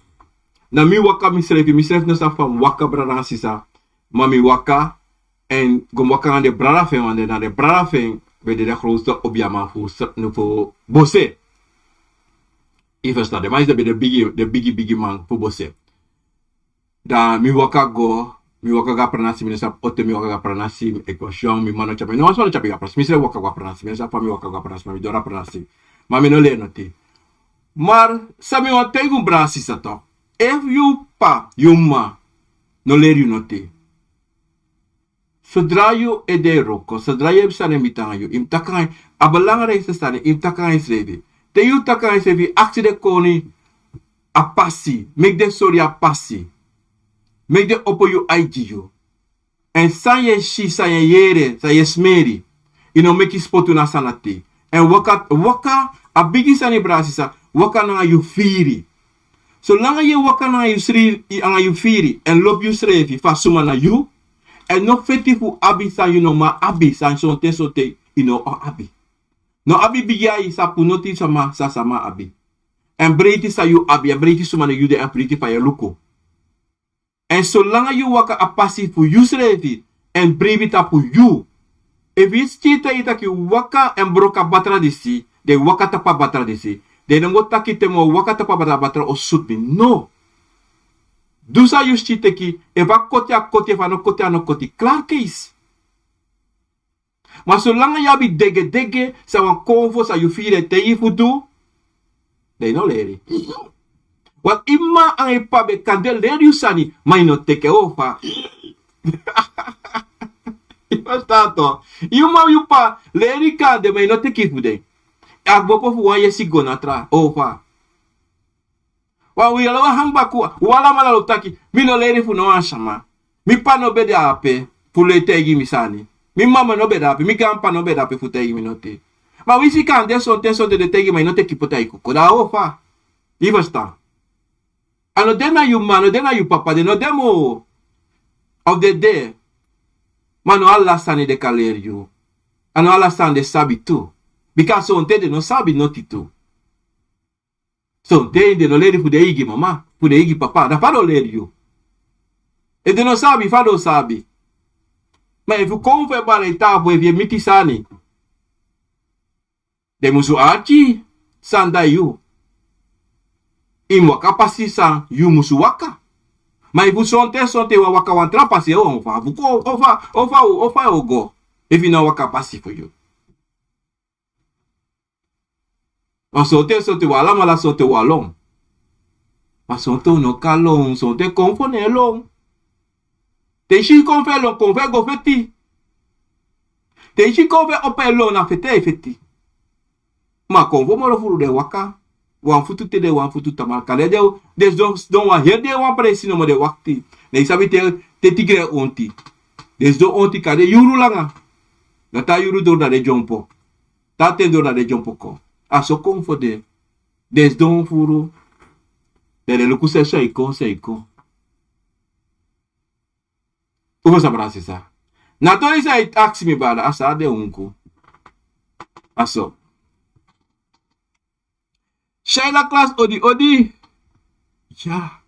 Na mi waka misrefi, misrefi no sabi fa mi waka, brada nanga sisa. Ma mi waka, èn go mi waka nanga den brada fu en, want na den brada fu en ben de den grootste obiaman fu, fu Bose. Yu ferstan, den man disi ben de bigi, den bigi, bigi man fu Bose. Dan mi waka go, mi waka go a pranasi, mi no sabi ote, mi waka go a pranasi, mi e go syon, mi mama no tyari mi, no wan sma no tyari mi go a pranasi, misrefi waka go a pranasi, mi no sabi fa mi waka go a pranasi, ma mi doro a pranasi. Ma mi no leri noti. Maar san mi wani taigi un, brada, sisa, toch. Efu yu pa, yu mama no leri yu noti, sodra yu ede e wroko, sodra yu abi sani e miti nanga yu, yu mus taki nanga en. A belangrijkste sani, yu mus taki nanga yusrefi. Te yu taki nanga yusrefi, aksi den koni a pasi, meki den sori a pasi. Meki den opo yu ai gi yu. Èn san yu e si, san yu e yere, san yu e smeri, yu no meki spotu na sani dati. Èn waka, waka, a bigi sani, brada, sisa, waka nanga yu firi. Solanga yu e waka nanga yu sri-, anga yu firi, èn lobi yusrefi fa suma na yu, èn no feti fu abi san yu no man abi, san sonten sonten yu no o abi. No abi bigi ai, sa puru noti sama san sama abi. Èn breiti san yu abi, èn breiti suma na yu de, èn breiti fa yu e luku. Èn solanga yu waka a pasi fu yusrefi, èn bribi tapu yu. Efu yu skin taigi yu taki waka èn broko a batra disi, dan yu waka tapu a batra disi. Dan yu no go taki te mi o waka tapu a batra, a batra o sutu mi. No. Du san yu skin teki, efu a koti a koti, efu a no koti a no koti. Klaar keis. Ma solanga yu abi degedege, san wan konfo san yu firi e taigi yu fu du, dan yu no leri. Want yu mama anga yu papa ben kande leri yu sani, ma yu no teki en, o fa. Yu ferstan toch? Yu mama, yu papa leri kande, ma yu no teki fu den. A kmopo fu wan yesi go na tra, o fa. Wan wi ala wan hanbaku, wi alamala lobi taki, mi no leri fu no wan sama. Mi p'pa no ben de ape fu lei taigi mi sani. Mi mama no ben de ape, mi granp'pa no ben de ape fu taigi mi noti. Ma wi si kande sonten sonten den taigi, ma i no teki poti a i koko, da a o fa. I ferstan? A no de na yu mama, a no de na yu papa, den no de moo. Of den de, ma no ala sani den kan leri yu. A no ala sani den sabi tu. Bika sonten den no sabi noti tu. Sonten den no leri fu den eigi mama, fu den eigi papa, da fa den o leri yu? Efu den no sabi, fa den o sabi? Ma efu kon fu e bari a i tapu, efu yu e miti sani, den musu arki san da yu. I mu waka pasi san yu musu waka. Ma efu sonten sonten wan waka wan tra pasi, o wan fa fu kon, o fa, o fa, o fa o go. Efu i no waka pasi fu yu. Ma sonten sonten wi alamala sonten wi a lon. Ma sonten u no kan lon, sonten kon fu no e lon. Te i si kon fu e lon, kon fu e go feti. Te i si kon fu e opo e lon, na feti a e feti. Ma kon fu moro furu den e waka. Wan futu tide, wan futu tamarka. Den, den sidon, sidon wan heri dei wan presi nomo den e wakti. Ne i sabi te, te tigri e onti. Den sidon onti kande yuru langa. Na te a yuru doro da den dyompo. Te a ten doro da den dyompo kon. A so kon fu den. Den sidon furu. Den, den luku san e kon, san e kon. Un mus sabi, brada sisa. Na tori san yu e aksi mi, brada, a so a de, unku. A so. Shaila Klas, odi, odi. Ya.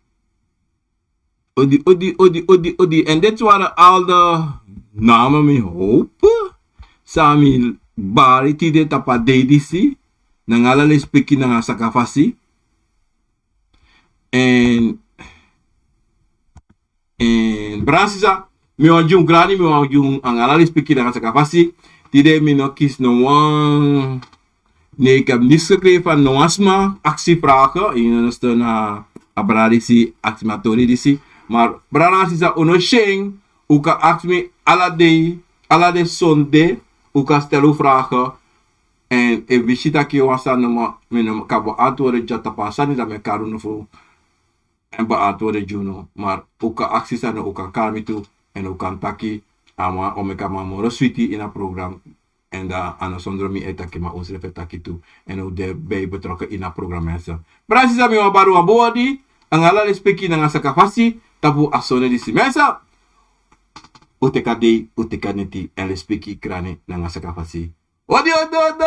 Odi, odi, odi, odi, odi. En dit waren al de namen, mi hoop. San mi bari tide tapu a dei disi. Nanga ala lespeki nanga sakafasi. En, en brada sisa, mi wani gi un grani, mi wani gi un anga ala lespeki nanga sakafasi. Tide mi no kisi no wan, ne, ik heb niks gekregen van no wan sma, aksi vragen. Yu no, no, na a brada disi aksi mi a tori disi. Ma brada sisa, un no syen, un kan aksi mi ala dei, ala den sonde, un kan stel un vragen. En efu mi si taki wan sani no man, mi no kan beantwoord dya tapu a sani, dan mi e kari unu fu en beantwoord gi unu. Ma un kan aksi sani, un kan kari mi tu, en un kan taki, a man o meki a man moro switi ini a program. En dan a no sondro mi e taki, ma unsrefi e taki tu. En un de bij betrokken ini a program, mensen. Brada sisa, mi wani bari wan bun odi, anga ala lespeki nanga sakafasi, tapu a sonde disi, mensen. Un teki a dei, un teki a neti, en lespeki, grani nanga sakafasi. Odi, odi, odi, odi.